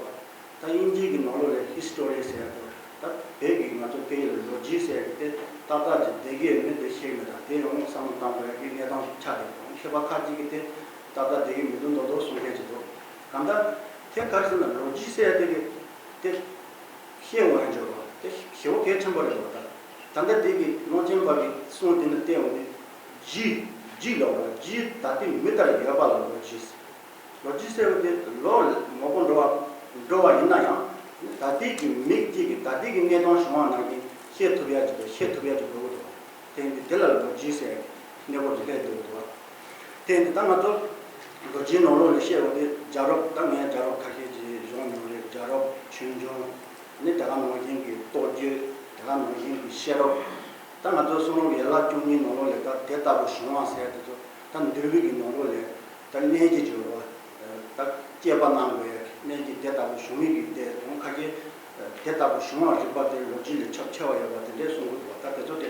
ད་དབྱིན་ཇིའི་གི་ནང་ལོགས་ལ་ཧི་སི་ཊོ་རི་ཟེར་ཡ་དང་། ད་བོད་ཀྱི་ང་ཚོ་སྐད་ཡིག་ལ་ལོ་རྒྱུས་ཟེར་ཡ་གི་དེ་ཏག་ཏག་ཅིག་བསྡད་ཀྱི་ཡོད་མེད་དེ་ཤེས་མེད། ད་དེ་ཡང་བསམ་བློ་བཏང་དགོས་ཡ་གི་གནས་སྟངས་ཤིག་ཆགས་བསྡད་འདུག་མཁས་པ་ཁ་ཅིག་གིས་དེ་ཏག་ཏག་བསྡད་ཀྱི་མི་འདུག་མདོག་མདོག་གསུང་མཁན་ཅིག་འདུག་གང་ལྟར་དེ་ག་རེ་ཟེར་ན་ལོ་རྒྱུས་ཟེར་ཡ་དེ་གི་དེ། ཤེས་འོང་ཡང་འཇོག་པ་དེ་ཞེ་པོ་གལ་ཆེན་པོ་རེད་པ། ད་ད་ལྟ་དེ་གི་ཀློང་ཆེན་པ་གི་གསུང་དེ་ནི་བལྟས་འོང་དུས། རྒྱུད་རྒྱུད་ལ་བ་རྒྱུད་ད་ལྟའི་མི་ལྟར་ཡོད་པ་ལ་ལོ་རྒྱུས། ལོ་རྒྱུས་ཟེར་བ་དེ་ལོ་མང་པོ་འགྲོ་བ་འགྲོ་བ་ཡིན་ན་ཡང་། ད་ལྟའི་གི་མི་གཅིག་གིས་ད་ལྟའི་གི་གནས་སྟངས་བྱུང་བ་ནང་བཞིན་ཤེས་ཐུབ་ཡ་ཅིག་དང་ཤེས་ཐུབ་ཡ་ཅིག་དགོས་ཀྱི་འདུག་དེ་ཡིན་དུས་དེ་ལ་ལོ་རྒྱུས་ཟེར་གནས་བབ་ཅིག་སླེབས་འདུག་འདུག་དེ་ཡིན་དུས་ད་ང་ཚོ་ལོ་རྒྱུས་ནང་ལོགས་ལ་བཤད་པ་དེ་རྒྱལ་རབས། ད་ངས་རྒྱལ་རབས་ཁ་ཤས་ཅིག་སྦྱོང་མྱོང་རེད། རྒྱལ་རབས། ཆོས་འབྱུང་། ནི་དེ་ག་ནང་བཞིན་གྱི་རྟོགས་བརྗོད། དེ་ག་ནང་བཞིན་གྱི་ཤེས་རབ། ད་ང་ཚོ་གསུང་རབ་ཡན་ལག་བཅུ་གཉིས་ནང་ལོགས་ལ་ད་དེ་ལྟ་བུ་བྱུང་བ་ཟེར་དེ་ཚོ་ད་འདུལ་བའི་གི་ནང་ལོགས་ལ་ད་གནས་ཀྱི་སྦྱོར་བ། ད་དཔྱད་པ་གནང་དགོས་ཡ་གནས་ཀྱི་དེ་ལྟ་བུ་བྱུང་མི་གི་དེ་དང་ཁ་ཤས་དེ་ལྟ་བུ་བྱུང་བ་རིག་པ་དེ་ལོ་རྒྱུས་ལ་ཁྱབ་ཆེ་བ་ཡོད་པ་དེ་འདྲའི་གསུང་གི་འདུག་ད་དེ་ཚོ་དེ་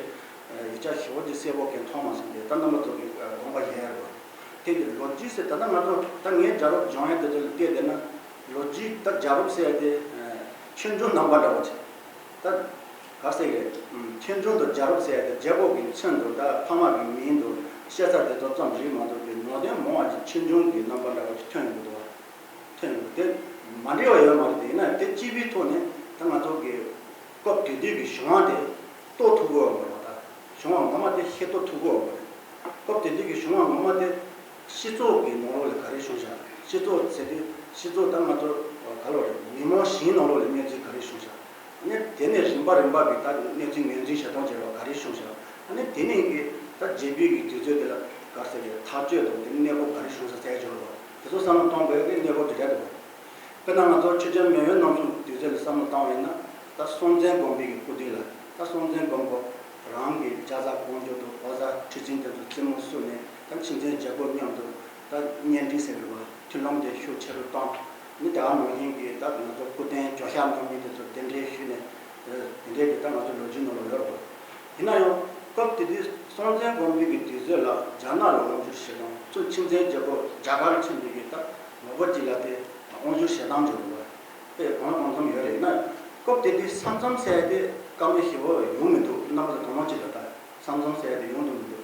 ཡིག་ཆ་ཞེ་པོ་ཅིག་གསལ་པོ་གང་མཐོང་མ་སོང་སྟེ། ད་རྣམ་པ་ཚོ་གི་དགོངས་པ་བཞེས་ཡ་རེད་བ། དེ་འདི་ལོ་རྒྱུས་ཟེར་ད་ལྟ་ང་ཚོ་ད་ངས་རྒྱལ་རབས་སྦྱོང་ཡ་དེ་ཚོ་ལ་བལྟས་བསྡད་ན། ལོ་རྒྱུས་ད་རྒྱལ་རབས་ཟེར་ཡ་དེ་ཆོས་འབྱུང་རྣམ་པ་འདྲ་བོ་ཅིག་ད་ག་ཟེར་གི་རེད། ཆོས་འབྱུང་དང་རྒྱལ་རབས་ཟེར་ཡ་དེ་རྒྱལ་པོ་གི་མཚན་དང་ད་ཕ་མ་གི་མིང་དང་བཤད་ས་དེ་ཚོ་ཙམ་རེད་མ་གཏོགས་པའི་ནང་དོན་མང་བ་ཅིག་ཆོས་འབྱུང་གི་རྣམ་པ་འདྲ་བོ་ཅིག་ཐོན་ཡོང་གི་འདུག་བ། ཐོན་ཡོང་གི་དེ་མ་འདྲེས་པ་ཡོད་མ་རེད། དེ་ཡིན་ན་དེ་སྤྱི་པའི་ཐོག་ནས་ད་ང་ཚོ་གི་སྐབས་དེ་དུས་ཀྱི་བྱུང་བ་དེ་རྟོགས་ཐུབ་ཀྱི་ཡོད་མ་རེད་བ། ད་བྱུང་བ་ངོ་མ་དེ་ཤེས་རྟོགས་ཐུབ་ཀྱི་ཡོད་མ་རེད། སྐབས་དེ་དུས་ཀྱི་བྱུང་བ་ངོ་མ་དེ་སྤྱི་ཚོགས་ཀྱི་ནང་ལོགས་ལ་ག་རེ་བྱུང་ཤག་སྤྱི་ཚོགས་ཟེར་དུས་སྤྱི་ཚོགས་ད་ང་ཚོ་ག་ལོ་རེད། མི་མང་གཞན་ནང་ལོགས་ལ་གནས་ཚུལ་ག་རེ་བྱུང་ཤག་ཨ་ནི་དེ་ནས་རིམ་པ་རིམ་པ་གི་ད་གནས་ཚུལ་ངོས་འཛིན་བྱེད་སྟངས་བྱས་པ་ག་རེ་བྱུང་ཤག་ཨ་ནི་དེ་ནས་གི་ད་རྗེས་ཕུལ་གྱི་དུས་ཚོད་དེ་ལ་ག་རེ་ཟེར་གི་ཐག་གཅོད་དང་དེ་ནས་གནས་བབ་ག་རེ་བྱུང་ཤག་ཟེར་ཆོག་ལ། དེ་ཚོ་བསམ་བློ་གཏོང་དགོས་ཀྱི་གནས་བབ་དེ་རེད་འདུག་དཔེར་ན་ང་ཚོ་ཆོས་རྒྱལ་མེས་དབོན་རྣམ་གསུམ་གྱི་དུས་ཚོད་ལ་བསམ་བློ་བཏང་བ་ཡིན་ན། ད་སྲོང་བཙན་སྒམ་པོའི་གི་སྐུ་དུས་ལ་ད་སྲོང་བཙན་སྒམ་པོ་རང་གི་རྒྱ་བཟའ་གོང་ཇོ་དང་ཕོ་བཟའ་ཁྲི་བཙུན་དེ་ཚོ་རྩེད་མོ་བསུ་ནས་ད་ཆུ་བཙན་རྒྱལ་པོ་མཉམ་དུ་ད་གཉེན་སྒྲིག་ཟེར་བ་མཐུན་ལམ་དེ་ཤུགས་ཆེ་རུ་བཏང་། ནི་དེ་ག་ནང་བཞིན་གྱི་ད་ང་ཚོ་སྐུ་རྟེན་ཇོ་ཤཱཀ་གནང་མི་དེ་ཚོ་གདན་འདྲེན་ཞུས་ནས་དེ་འདྲའི་གི་ད་ང་ཚོ་ལོ་རྒྱུས་ནང་ལ་ཡོད་རེད། ཡིན་ན་ཡང་སྐབས་དེ་དུས་སྲོང་བཙན་སྒམ་པོའི་གི་དུས་ཚོད་ལ་རྒྱ་ནག་ལ་དབང་བསྒྱུར་བྱེད་སྟངས་ཚུར་ཆུ་བཙན་རྒྱལ་པོ་རྒྱ་གར་ཕྱིན་པའི་གི་ད་ངོ་བོ་གཅིག་ལ་དེ་དབང་བསྒྱུར་བྱེད་སྟངས་ཀྱི་རེད་བ། དཔེ་གང་ལ་གང་འཚམ་ཡོད་རེད། ཡིན་ན་སྐབས་དེ་དུས་ས་མཚམས་ཟེར་ཡ་དེ་བཀའ་མོལ་ཞེ་པོ་ཡོང་མི་འདུག་རྣམ་པ་ཚོ་དོ་སྣང་བྱེད་དང་། ད་ས་མཚམས་ཟེར་ཡ་དེ་ཡོང་དུ་མི་འདུག་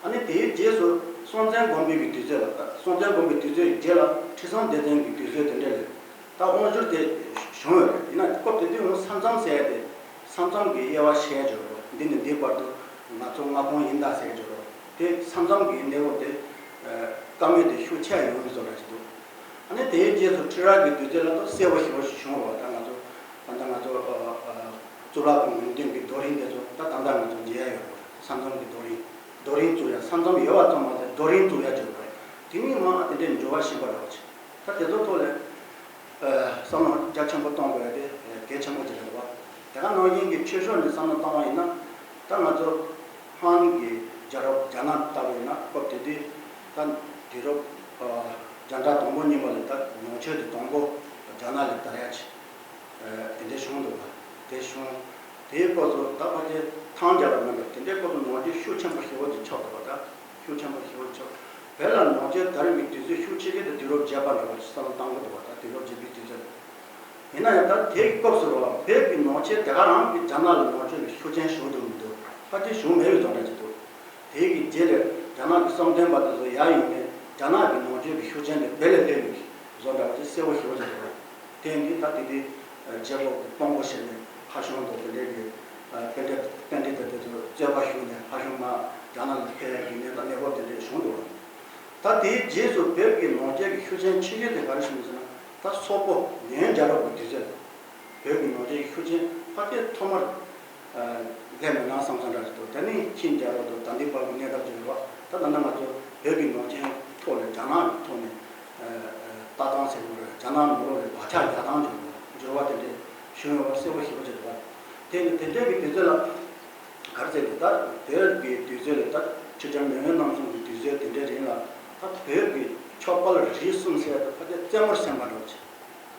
ཨ་ནི་དེའི་རྗེས་སུ་སྲོང་བཙན་སྒམ་པོའི་གི་དུས་ཚོད་ལ། ད་སྲོང་བཙན་སྒམ་པོའི་དུས་ཚོད་ཀྱི་རྗེས་ལ་ཁྲི་སྲོང་ལྡེ་བཙན་གྱི་དུས་ཚོད་དེ་འདྲ་ལ་ད་དབང་བསྒྱུར་དེ་བྱུང་ཡོད་རེད། ཡིན་ན་སྐབས་དེ་དུས་ང་ས་མཚམས་ཟེར་ཡ་དེ་ས་མཚམས་ཀྱི་དབྱེ་བ་ཕྱེ་ཡ་ཅིག་ཡོད་རེད། འདི་ནས་འདིའི་བར་དུ་ང་ཚོ་མངའ་ཁོངས་ཡིན་ད་ཟེར་ཡ་ཅིག་ཡོད་རེད། དེ་ས་མཚམས་ཀྱི་གནས་བབ་དེ་བཀའ་མོལ་དེ་ཤུགས་ཆེ་ཡོང་གི་བཟོ་འདྲ་ཅིག་འདུག་ཨ་ནི་དེའི་རྗེས་སུ་ཁྲི་རལ་གྱི་དུས་ཚོད་ལ་ད་གསལ་པོ་ཞེ་པོ་ཞིག་བྱུང་བ། ད་ང་ཚོ་ད་ལྟ་ང་ཚོ་གཙུག་ལག་ཁང་ཡོན་ཏན་གྱི་རྡོ་རིང་དེ་ཚོ་ད་ད་ལྟ་ང་ཚོ་མཇལ་ཡ་ཡོད་རེད། ས་མཚམས་ཀྱི་རྡོ་རིང་། རྡོ་རིང་བཙུགས་ཡ། ས་མཚམས་དབྱེ་བ་ཙམ་མ་ཟད་རྡོ་རིང་བཙུགས་ཡ་ཅིག་ཡོད་རེད། དེ་མིན་མ་དེ་འདྲའི་འགྱུར་བ་ཞིག་པ་རེད་བ་ཅིག་ད་དེ་ཚོ་ཐོག་ལ་བསམ་བློ་རྒྱ་ཆེན་པོ་གཏོང་དགོས་ཡ་དེ་གལ་ཆེན་པོ་ཅིག་རེད་བ། དེ་ག་ནང་བཞིན་གྱི་ཆོས་ཕྱོགས་ནས་བསམ་བློ་བཏང་བ་ཡིན་ན། ད་ང་ཚོ་ཧན་གྱི་རྒྱལ་རབས་རྒྱ་ནག་ལྟ་བུ་ཡིན་ན་སྐབས་དེ་དུས་ད་དུས་རབས་བརྒྱ་ཕྲག་དང་པོ་གཉིས་པ་ལ་ད་ནང་ཆོས་དེ་དང་པོ་རྒྱ་ནག་ལ་དར་ཡ་ཆེ། དེ་འདྲའི་བྱུང་འདུག་བ། དེ་བྱུང་། དེའི་སྐབས་སུ་ད་ཕལ་ཆེར་ཐང་རྒྱལ་རབས་མིན་པ་དེ་འདྲའི་སྐབས་སུ་ནང་ཆོས་ཤུགས་ཆེན་པོ་ཞེ་པོ་ཅིག་ཆགས་འདུག་བ། ད་ཤུགས་ཆེན་པོ་ཞེ་པོ་ཅིག་ཆགས། བོད་ལ་ནང་ཆོས་དར་བའི་དུས་ཚོད་ཤུགས་ཆེ་ཤོས་དེ་དུས་རབས་བརྒྱད་པ་འདྲ་བ་ཞིག་བསམ་བློ་བཏང་གི་འདུག་བ། ད་དུས་རབས་བརྒྱད་པའི་དུས་ཚོད་ལ། ཡིན་ན་ཡང་ད་དེའི་སྐབས་སུ་རོ་བོད་ཀྱི་ནང་ཆོས་དེ་ག་རང་གི་རྒྱ་ནག་ལ་ནང་ཆོས་ཀྱི་ཤུགས་རྐྱེན་ཞུགས་འདུག་མི་འདུག་ཕལ་ཆེར་བྱུང་མེད་པའི་བཟོ་འདྲ་ཅིག་འདུག་དེའི་གི་རྗེས་ལ་རྒྱ་ནག་གི་བསམ་གཏན་པ་དེ་ཚོ་ཡར་ཡོང་ནས་རྒྱ་ནག་གི་ནང་ཆོས་ཀྱི་ཤུགས་རྐྱེན་དེ་བོད་ལ་སླེབས་ཡོད་ཀྱི་བཟོ་འདྲ་བ་ཅིག་གསལ་པོ་ཞེ་པོ་ཅིག་འདུག་དེ་འདི་ད་དེ་དུས་རྒྱལ་པོ་གི་དཔང་པོ་བྱས་ནས་ཕ་བྱུང་དང་དེ་འདྲའི་གི་པཎྜི་པཎྜི་ཏ་དེ་ཚོ་རྩོད་པ་ཞུགས་ནས་ཕ་བྱུང་མ་རྒྱ་ནག་ལ་ཕེབས་ཡ་གི་གནས་སྟངས་གནས་བབ་དེ་འདྲ་བྱུང་འདུག་ད་དེའི་རྗེས་སུ་བོད་ཀྱི་ནང་ཆོས་ཀྱི་ཤུགས་རྐྱེན་ཆེ་ཤོས་དེ་ག་རེ་བྱུང་ཟེར་ན། ད་སོག་པོ་ཡོན་རྒྱལ་རབས་ཀྱི་དུས་ཚོད། བོད་ཀྱི་ནང་ཆོས་ཀྱི་ཤུགས་རྐྱེན་ཕལ་ཆེར་ཐོག་མར་སླེབས་མེད་ན་བསམ་བསམ་འདྲ་ཞིག་འདུག་དེ་ནས་ཆིང་རྒྱལ་རབས་དང་ད་ལྟའི་བར་གྱི་གནས་སྟངས་ཅིག་ཡོད་པ། ད་ད་ལྟ་ང་ཚོ་བོད་ཀྱི་ནང་ཆོས་ཐོག་ལ་རྒྱ་ནག་གི་ཐོག་ནས་ལྟ་སྟངས་ཟེར་དགོས་རེད། རྒྱ་ནག་ནང་ལོགས་ལ་བག་ཆགས་རྒྱག་སྟངས་ཅིག་ཡོད་པ། འགྱུར་བ་དེ་འདྲ་བྱུང་ཡོད་པ་གསལ་པོ་ཞེ་པོ་ཅིག་འདུག་དེ་ནི་དེ་འདྲའི་གི་དུས་ཚོད་ལ་ག་རེ་ཟེར་དགོས། ད་བོད་ཀྱི་དུས་ཚོད་ལ་ད་ཆོས་རྒྱལ་མེས་དབོན་རྣམ་གསུམ་གྱི་དུས་ཚོད་དེ་འདྲའི་རིང་ལ་ད་བོད་ཀྱི་ཆོས་པ་རིགས་གསུམ་ཟེར་ཡ་ད་ཕལ་ཆེར་རྩེ་མོར་སོན་པ་འདྲ་བོ་ཅིག་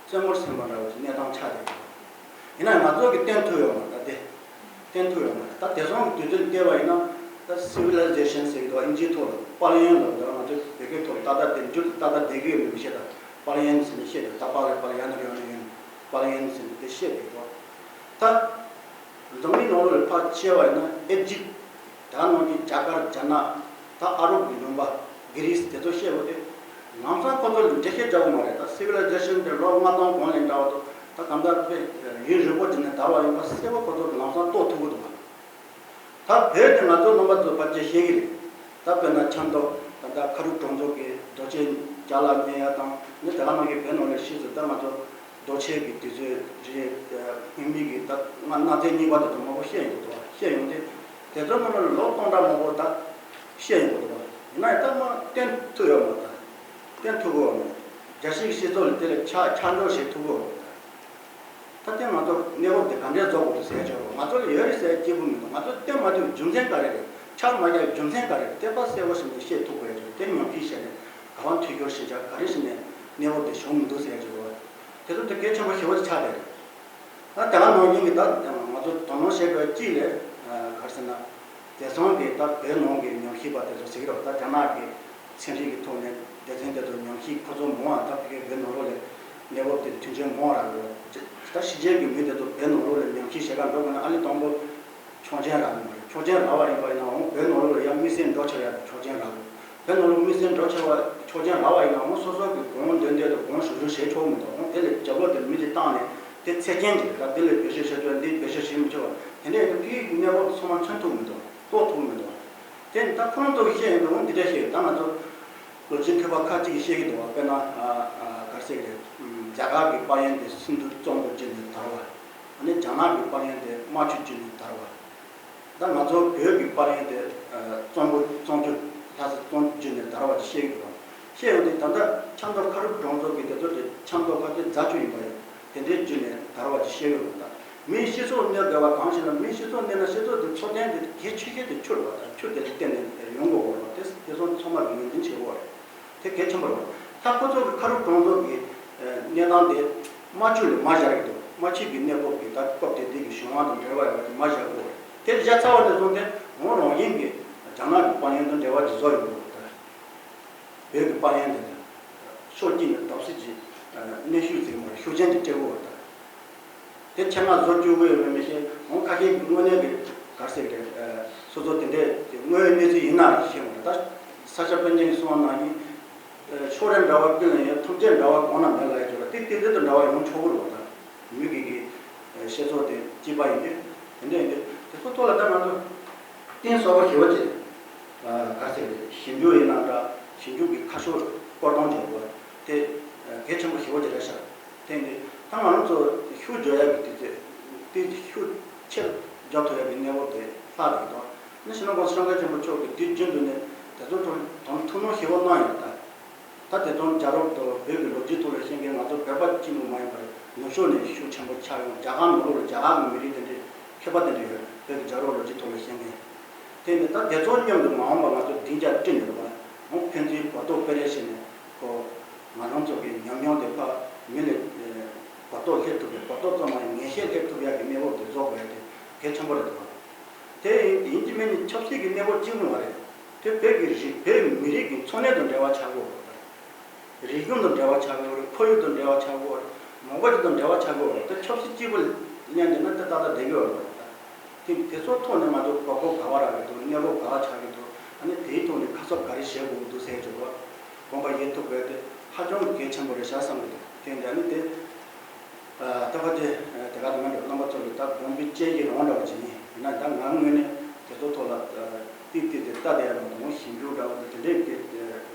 རྩེ་མོར་སོན་པ་འདྲ་བོ་ཅིག་གནས་སྟངས་ཆགས་བསྡད་ཡོད། ཡིན་ན་ང་ཚོ་གིས་བསྟན་ཐུབ་ཡོད་མ་རེད། ད་དེ་བསྟན་ཐུབ་ཡོད་མ་རེད། ད་དེང་སང་གི་དུས་ཚོད་བལྟས་པ་ཡིན་ན་ད་སི་ཝི་ལའི་ཟེ་ཤན་ཟེར་གྱི་འདུག་ཨིན་ཇིའི་ཐོག་ལ་དཔལ་ཡོན་ལབ་འདུག་ང་ཚོ་བོད་སྐད་ཐོག་ལ་ཏག་ཏག་བསྡད་མཇུག་ཏུ་ཏག་ཏག་བསྡད་ཀྱི་ཡོད་མེད་མི་ཤེས། ད་དཔལ་ཡོན་ཟེར་ནས་བཤད་འདུག་ད་དཔལ་ལ་དཔལ་ཡོན་ན་ཡོད་ན་ཡོད་དཔལ་ཡོན་ཟེར་ནས་དེ་བཤད་བསྡད་འདུག་ད་འཛམ་གླིང་ནང་ལོགས་ལ་ཕར་ཕྱེ་བ་ཡིན་ན་ཨེ་ཇིབ། ད་ནང་གི་རྒྱ་གར་རྒྱ་ནག་ད་ཨ་རོབ་ཀྱི་ལུང་པ་གྷི་རིས་དེ་ཚོ་བཤད་པ་དེ་ལམ་སང་ཁོ་ཚོ་ལ་འགྲེལ་བཤད་རྒྱག་གི་མ་རེད། ད་སི་ཝི་ལའི་ཟེ་ཤན་དེ་ལོ་ལྔ་སྟོང་གོང་ལ་འདྲ་བ་དང་ད་གང་ལྟར་དཔེ་ཡུན་རིང་པོ་ཅིག་ནས་དར་བ་ཡིན་པ་གསལ་པོ་ཁོ་ཚོ་ལམ་སང་རྟོགས་ཐུབ་ཀྱི་འདུག་ད་བོད་དེ་ང་ཚོ་རྣམ་པ་ཚོ་ཕལ་ཆེར་ཤེས་ཀྱི་རེད། ད་དཔེར་ན་ཆབ་མདོ་ད་ལྟ་ཁ་རུ་གྲོང་ཚོ་གི་རྡོ་གཅལ་ རྒྱ་ལ་སྨན་ཡག་དང་ནི་དེ་ག་ནང་གི་བོད་ནང་ལ་ཕྱིས་སུ་ད་ང་ཚོ་རྡོ་ཆས་ཀྱི་དུས་ཚོད་རེད། སྔོན་མའི་གི་ད་ང་གནའ་རྫས་རྙིང་པ་དེ་ཚོ་མང་པོ་བཤད་ཡོང་འདུག་བ། བཤད་ཡོང་དུས་དེ་ཚོ་ནང་ལ་ལོ་སྟོང་ཕྲག་མང་པོ་ད་བཤད་ཡོང་གི་འདུག་བ། ཡིན་ན་ཡང་ད་མ་བསྟན་ཐུབ་ཡོད་མ་རེད། ད་བསྟན་ཐུབ་ཀྱི་ཡོད་མ་རེད། རྒྱལ་སྤྱིའི་སྤྱི་ཚོགས་ལ་དེ་ལ་ཆ་ཆ་འཇོག་བྱེད་ཐུབ་ཀྱི་ཡོད་མ་རེད། ད། ད་ལྟའི་ང་ཚོ་གནས་བབ་དེ་ག་འདྲས་བཟོ་དགོས་འདུག་ཟེར་ཆོག་གི། ང་ཚོ་ལ་ཡོད་རེད་ཟེར་སྐྱིད་པོ་མི་འདུག། ང་ཚོ་བསྟན་མ་ཐུབ་རྒྱུ་མཚན་ག་རེ་རེད། ཆགས་མ་རྒྱག་རྒྱུ་མཚན་ག་རེ་རེད། དེ་ཕར་གསལ་པོ་ཞིག་ནས་བཤད་ཐུབ་དགོས་ཡ་ཆོག་གི། དེ་ཉམས་ཞིབ་བྱས་ནས་ག་བ་འཐུས་ཤོར་ཞིག་བྱ་ག་རེ་ཞིག་ནས་གནས་བབ་དེ་བྱུང་མི་འདུག་ཟེར་ཆོག་གི། དེ་ཚོ་དེ་གལ་ཆེན་པོ་ཞེ་པོ་ཅིག་ཆགས་བསྡད་རེད། ད་དེ་ག་ནང་བཞིན་གྱི་ད་ང་ཚོ་དོ་སྣང་བྱེད་དགོས་གཅིག་ལས་ག་རེ་ཟེར་ན། དེང་སང་གི་ད་བོད་ནང་གི་ཉམས་ཞིབ་པ་དེ་ཚོ་ཟེར་གྱི་རེད། ད་རྒྱ་ནག་གི་ཚན་རིག་གི་ཐོག་ནས་སྡེ་ཚན་དེ་ཚོ་ཉམས་ཞིབ་ཁོ་ཚོ་མང་བ། ད་ཕ་གིའི་བོད་ནང་ལོགས་ལ་གནས་བབ་དེ་མཐུན་རྐྱེན་མང་བ་རག་གི་རེད། ད་ཕྱི་རྒྱལ་གྱི་མི་དེ་ཚོ་བོད་ནང་ལོགས་ལ་ཉམས་ཞིབ་བྱེད་གར་འགྲོ་དགོས་ན་ཨ་ལི་དང་པོ་ཆོག་མཆན་རག་གི་མ་རེད། ཆོག་མཆན་རག་པ་ཡིན་པ་ཡིན་ནའང་བོད་ནང་ལོགས་ལ་ཡང་དམིགས་བསལ་འགྲོ་ཆོག་ཡ་ཆོག་མཆན་རག་གི། བོད་ནང་ལོགས་དམིགས་བསལ་འགྲོ་ཆོག་པ་ཆོག་མཆན་རག་པ་ཡིན་ནའང་སོ་སོ་གི་གང་འདོད་འདོད་དང་གང་ཞུ་ཞུ་བྱེད་ཆོག་མི་འདུག། དེ་ལས་རྒྱབ་ལོགས་དེ་མི་དེ་བཏང་ནས་དེ་ཚད་ཅན་གྱི་ད་དེ་ལས་བེད་སྤྱོད་བྱེད་ཆོག་འདི་བེད་སྤྱོད་བྱེད་མི་ཆོག་པ། དེ་འདྲ་ཡིན་ན་ཕ་གིའི་གནས་བབ་ཚང་མ་མཚོན་ཐུབ་མི་འདུག། རྟོགས་ཐུབ་མི་འདུག། དེ་ནི་ད་ཁོ་རང་ཚོ་གིས་བཤད་ཡོང་དུས་འོང་འདི་འདྲ་བཤད་ཡོད། ད་ང་ཚོ་ལོ་རྒྱུས་མཁས་པ་ཁག་ཅིག་གིས་བཤད་ཀྱི་འདུག་བ། དཔེར་ན་ག་རེ་ཟེར་གི་རེད། རྒྱ་གར་གྱི་དཔལ་ཡོན་དེ་སིན་དྷུ་རྩེ་མོ་བརྒྱུད་ནས་དར་བ། ཨ་ནི་རྒྱ་ནག་གི་དཔལ་ཡོན་དེ་རྨ་ཆུ་བརྒྱུད་ནས་དར་བ། ད་ང་ཚོ་བོད་ཀྱི་དཔལ་ཡོན་དེ་རྩོམ་པོ་རྩོམ་རྒྱུ་ལྷ་ས་རྩོམ་རྒྱུ་ནས་དར་བ་ཅིག་བཤད་ཀྱི་འདུག། བཤད་ཡོང་དུས་ད་ལྟ་ཆབ་མདོ་ཁ་རུབ་གྲོང་ཚོ་གི་དེ་ཚོ་དེ་ཆབ་མདོ་ཁ་ཚོད་རྫ་ཆུ་ཡིན་པ་ཡིན། དེ་འདྲའི་བརྒྱུད་ནས་དར་བ་ཅིག་བཤད་ཀྱི་འདུག། ད་མིའི་སྤྱི་ཚོགས་གནས་དགོས་པ་གང་ཞིག་ལ་མིའི་སྤྱི་ཚོགས་གནས་ན་སྤྱི་ཚོགས་དེ་འཚོ་རྟེན་དེ་གལ་ཆེ་ཤོས་དེ་ཆུ་རེད་བ། ད་ཆུ་དེ་ལ་བརྟེན་ནས་ཡོང་དགོས་པ་རེད་བ། དེ་དེ་ཚོ་ཚང་མ་གི་ངོས་འཛིན་བྱེད་དགོས་པ་རེད། དེ་གལ་ཆེན་པོ་རེད་བ། ད་ཁོ་ཚོ་གི་ཁ་རུབ་གྲོང་ཚོ་གི་གནས་སྟངས་དེ་རྨ་ཆུ་ལས་མར་བཞག་གི་འདུག། རྨ་ཆུ་གི་གནས་བབ་ཀྱི་ད་སྐབས་དེ་དུས་ཀྱི་གཞུང་དབང་དང་འབྲེལ་བ་ཡོད་པ་དེ་མར་བཞག་དགོས་པ་རེད། དེ་བཞག་ཚར་བ་ནས་བཟུང་སྟེ་འོང་རང་བཞིན་གྱི་རྒྱ་ནག་གི་དཔལ་ཡོན་དང་འབྲེལ་བ་ཅིག་བཟོ་ཡོང་གི་འདུག། ད་བོད་ཀྱི་དཔལ་ཡོན་དེ་ལ་ཕྱོགས་གཅིག་ནས་བརྡབ་གསིག་གི་གནོན་ཤུགས་ཟེར་གྱི་མ་རེད། ཤུགས་རྐྱེན་ཅིག་སྤྲད་དགོས་པ་དང་། དེ་ཆེད་མངགས་བཟོ་བཅུག་གི་ཡོད་མེད་མི་ཤེས། འོང་ཁ་ཤས་ཀྱིས་དངོས་གནས་ཀྱི་ག་རེ་ཟེར་གི་རེད། སོ་སོ་དེ་འདྲས་དེ་དངོས་ཡོད་གནས་ཚུལ་ཡིན་ན་ཤེས་མ་རེད། ད་ས་སྐྱ་པཎ་ཆེན་གྱིས་གསུངས་པ་ནང་བཞིན། ཕྱོགས་རེ་འདྲ་བ་ཀུན་ལ་ཡོད། ཐམས་ཅད་འདྲ་བ་གང་ན་མེད་ལབ་ཡ་ཅིག་ཡོད་རེད། དེ་དེ་འདྲ་དང་འདྲ་བ་ཡོང་ཆོག་གི་རེད་བ། ད་མི་གི་གི་བཤད་སྲོལ་དེ་གཅིག་པ་ཡིན་དུས། དེ་འདྲ་ཡིན་དུས་དེ་ཚོ་ཐོག་ལ་ད་ང་ཚོ་གཏིང་ཟབ་པོ་ཞེ་པོ་ཅིག་ག་རེ་ཟེར་གི་རེད། ཞིབ་འཇུག་ཡིན་ན་འདྲ། ཞིབ་འཇུག་གི་ཁ་ཕྱོགས་སྐོར་གཏོང་བྱེད་དགོས་པ་དེ་གལ་ཆེན་པོ་ཞེ་པོ་ཅིག་རེད་ཤག། དེ་ཡིན་དུས་ད་ང་རང་ཚོ་ཤུགས་རྒྱག་ཡ་གི་དུས་ཚོད་དེ་ཤུགས་ཆེར་རྒྱག་ཐུབ་ཡ་གི་གནས་བབ་དེ་ལྷག་འདུག་དོ། ནི་ཕྱི་ནང་གོང་ས་སྐྱབས་མགོན་ཆེན་པོ་མཆོག་གིས་དུས་རྒྱུན་དུ་ནས་དེ་ཚོ་ཐོག་དོ་ཐུགས་སྣང་ཞེ་པོ་གནང་ཡོད། ད་ད་དེ་ཚོ་རྒྱལ་རབས་དང་བོད་ཀྱི་ལོ་རྒྱུས་ཐོག་ལ་ཤེས་མཁན་ང་ཚོ་བོད་པ་གཅིག་པུ་མ་ཡིན་པར་ནུབ་ཕྱོགས་ནས་ཤུགས་ཆེན་པོ་ཆགས་ཡོང་། རྒྱ་གར་ནང་ལོགས་ལ་རྒྱ་གར་གྱི་མི་རིགས་དེ་འདྲའི་མཁས་པ་དེ་འདྲ་ཡོད་རེད། བོད་ཀྱི་རྒྱལ་རབས་ལོ་རྒྱུས་ཐོག་ལ་ཤེས་མཁན། དེ་ནི་ད་དེ་ཚོ་མཉམ་དུ་མ་འོངས་པ་ང་ཚོ་སྡིངས་ཆ་བསྐྲུན་ནས་རེད་བ། འོང་ཕན་ཚུན་གོ་རྟོགས་སྤེལ་རེས་བྱས་ནས་ཁོ་ང་རང་ཚོ་གི་ཉམས་མྱོང་དེ་ཕར་མི་ལ་གོ་རྟོགས་སླེབས་ཐུབ་པའི། གོ་རྟོགས་ཙམ་མ་ཡིན་ངེས་ཤེས་སླེབས་ཐུབ་ཡག་གི་གནས་བབ་དེ་བཟོ་དགོས་ཡག་དེ་གལ་ཆེན་པོ་རེད་འདུག། དེ་ཡིན་གྱི་མིན་ནི་ཆབ་སྲིད་ཀྱི་གནས་བབ་གཅིག་པུ་མ་རེད། དེ་བོད་ཀྱི་རིགས་བོད་མི་རིགས་ཀྱི་འཚོ་གནས་དང་འབྲེལ་བ་ཆགས་ཀྱི་ཡོད་རེད། རིག་གཞུང་དང་འབྲེལ་བ་ཆགས་ཀྱི་ཡོད་རེད། ཁོར་ཡུག་དང་འབྲེལ་བ་ཆགས་ཀྱི་ཡོད་རེད། མང་པོ་ཅིག་དང་འབྲེལ་བ་ཆགས་ཀྱི་ཡོད་རེད། དེ་ཆབ་སྲིད་གཅིག་པུ་ལེན་བསྡད་ན་དེ་ཏག་ཏག་བསྡད་ཀྱི་ཡོད་རེད། དེ་དེ་ཚོའི་ཐོག་ནས་ང་ཚོ་གོ་སྐབས་ག་པར་རག་གི་འདུག། གནས་བབ་ག་པར་ཆགས་ཀྱི་འདུག། ཨ་ནི་དེའི་ཐོག་ནས་ཁ་གསབ་ག་རེ་བྱེད་དགོས་ཀྱི་འདུག་ཟེར་གྱི་རེད་བ། དགོངས་པ་ཡེ་ཐུབ་པ་དེ་ཧ་ཅང་གི་གལ་ཆེན་པོ་རེད་ཤག་བསམ་གྱི་འདུག། དེ་འདྲ་ནི་དེ། ད་ཕལ་ཆེར་དེ་ག་དེ་མ་འགྲོ། རྣམ་པ་ཚོ་ལ་ད་དགོངས་པའི་དཔྱད་ཀྱི་རང་འདྲ་བ་ཅིག་ཡིན། ཡིན་ན་ད་ང་ངོས་ནས་དེ་ཚོ་ཐོག་ལ་ཏིག་ཏིག་དེ་ལྟ་བསྡད་ཡ་མ་གཏོགས་ཞིབ་འཇུག་འདྲ་བོ་དེ་འདྲས་ཀྱི་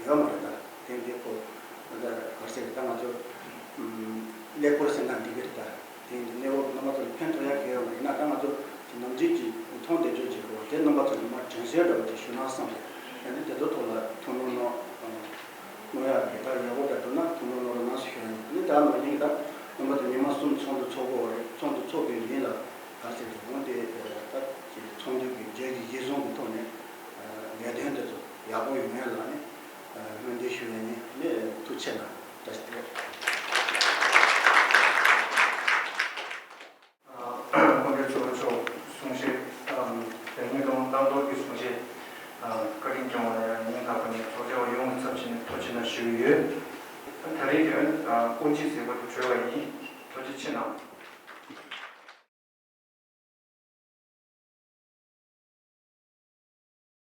ཡོད་མ་རེད། ད་དེ་འདྲས་ཁོ་ག་རེ་ཟེར། ད་ང་ཚོ་ཀླད་ཀོར་ཟེར་ན་འགྲིག་གི་རེད། ད་དེ་འདྲས་གནས་བབ་རྣམ་པ་ཚོ་ལ་ཕན་ཐོགས་ཡ་གི་ཡོད་མ་རེད། ཡིན་ན་ད་ང་ཚོ་ནམ་རྒྱུན་གྱི་མཐོང་བསྡད་རྒྱུ་ཅིག་རེད་བ། དེ་རྣམ་པ་ཚོ་ལ་མར་དྲན་གསོ་འདྲ་བོ་ཅིག་ཞུ་ན་བསམ་རེད། ཡང་ན་དེ་ཚོ་ཐོག་ལ་ཐུགས་སྣང་གནང་། དངོས་ཡག་གི་ད་ཡག་པོ་འདྲ་འདུག་ན་ཐུགས་སྣང་གནང་རོགས་གནང་ཞུ་ཡ་ཡིན། ཨ་ནི་ད་ནང་བཞིན་གྱི་ད་རྣམ་པ་ཚོ་ཉི་མ་གསུམ་ཚོགས་འདུ་ཚོགས་དགོས་པ་རེད། ཚོགས་འདུ་ཚོགས་པའི་རིང་ལ་ག་རེ་ཟེར་དགོས། འོན་ཏེ་ད་ཀྱི་ཚོགས་འདུ་གི་བརྗོད་ཀྱི་གཞི་བཟུང་གི་ཐོག་ནས་ལས་དོན་དེ་ཚོ་ཡག་པོ་ཡོང་ཡ་ལ་ནི་སྨོན་འདུན་ཞུ་ཡ་ཡིན། ཨ་ནི་ཐུགས་རྗེ་ཆེ་གནང་། བཀྲ་ཤིས་བདེ་ལེགས། སྐུ་མགྲོན་ཚོགས་གཙོ་གསུང་བཤད། དེ་སྔོན་དང་བླང་དོར་གྱི་གསུང་བཤད། བཀའ་དྲིན་སྐྱོང་བ་ལ་ཡང་སྙིང་ཐག་པ་ནས་ཚོགས་བཅར་བ་ཡོངས་ཀྱི་ཚབ་བྱས་ནས་ཐུགས་རྗེ་གནང་ཞུ་གི་ཡོད། ད་རེས་དེ་སྔོན་དཀོན་སྤྱི་ཟེར་བ་དེ་གྲོལ་བ་ཡིན། ཐུགས་རྗེ་ཆེ་གནང་།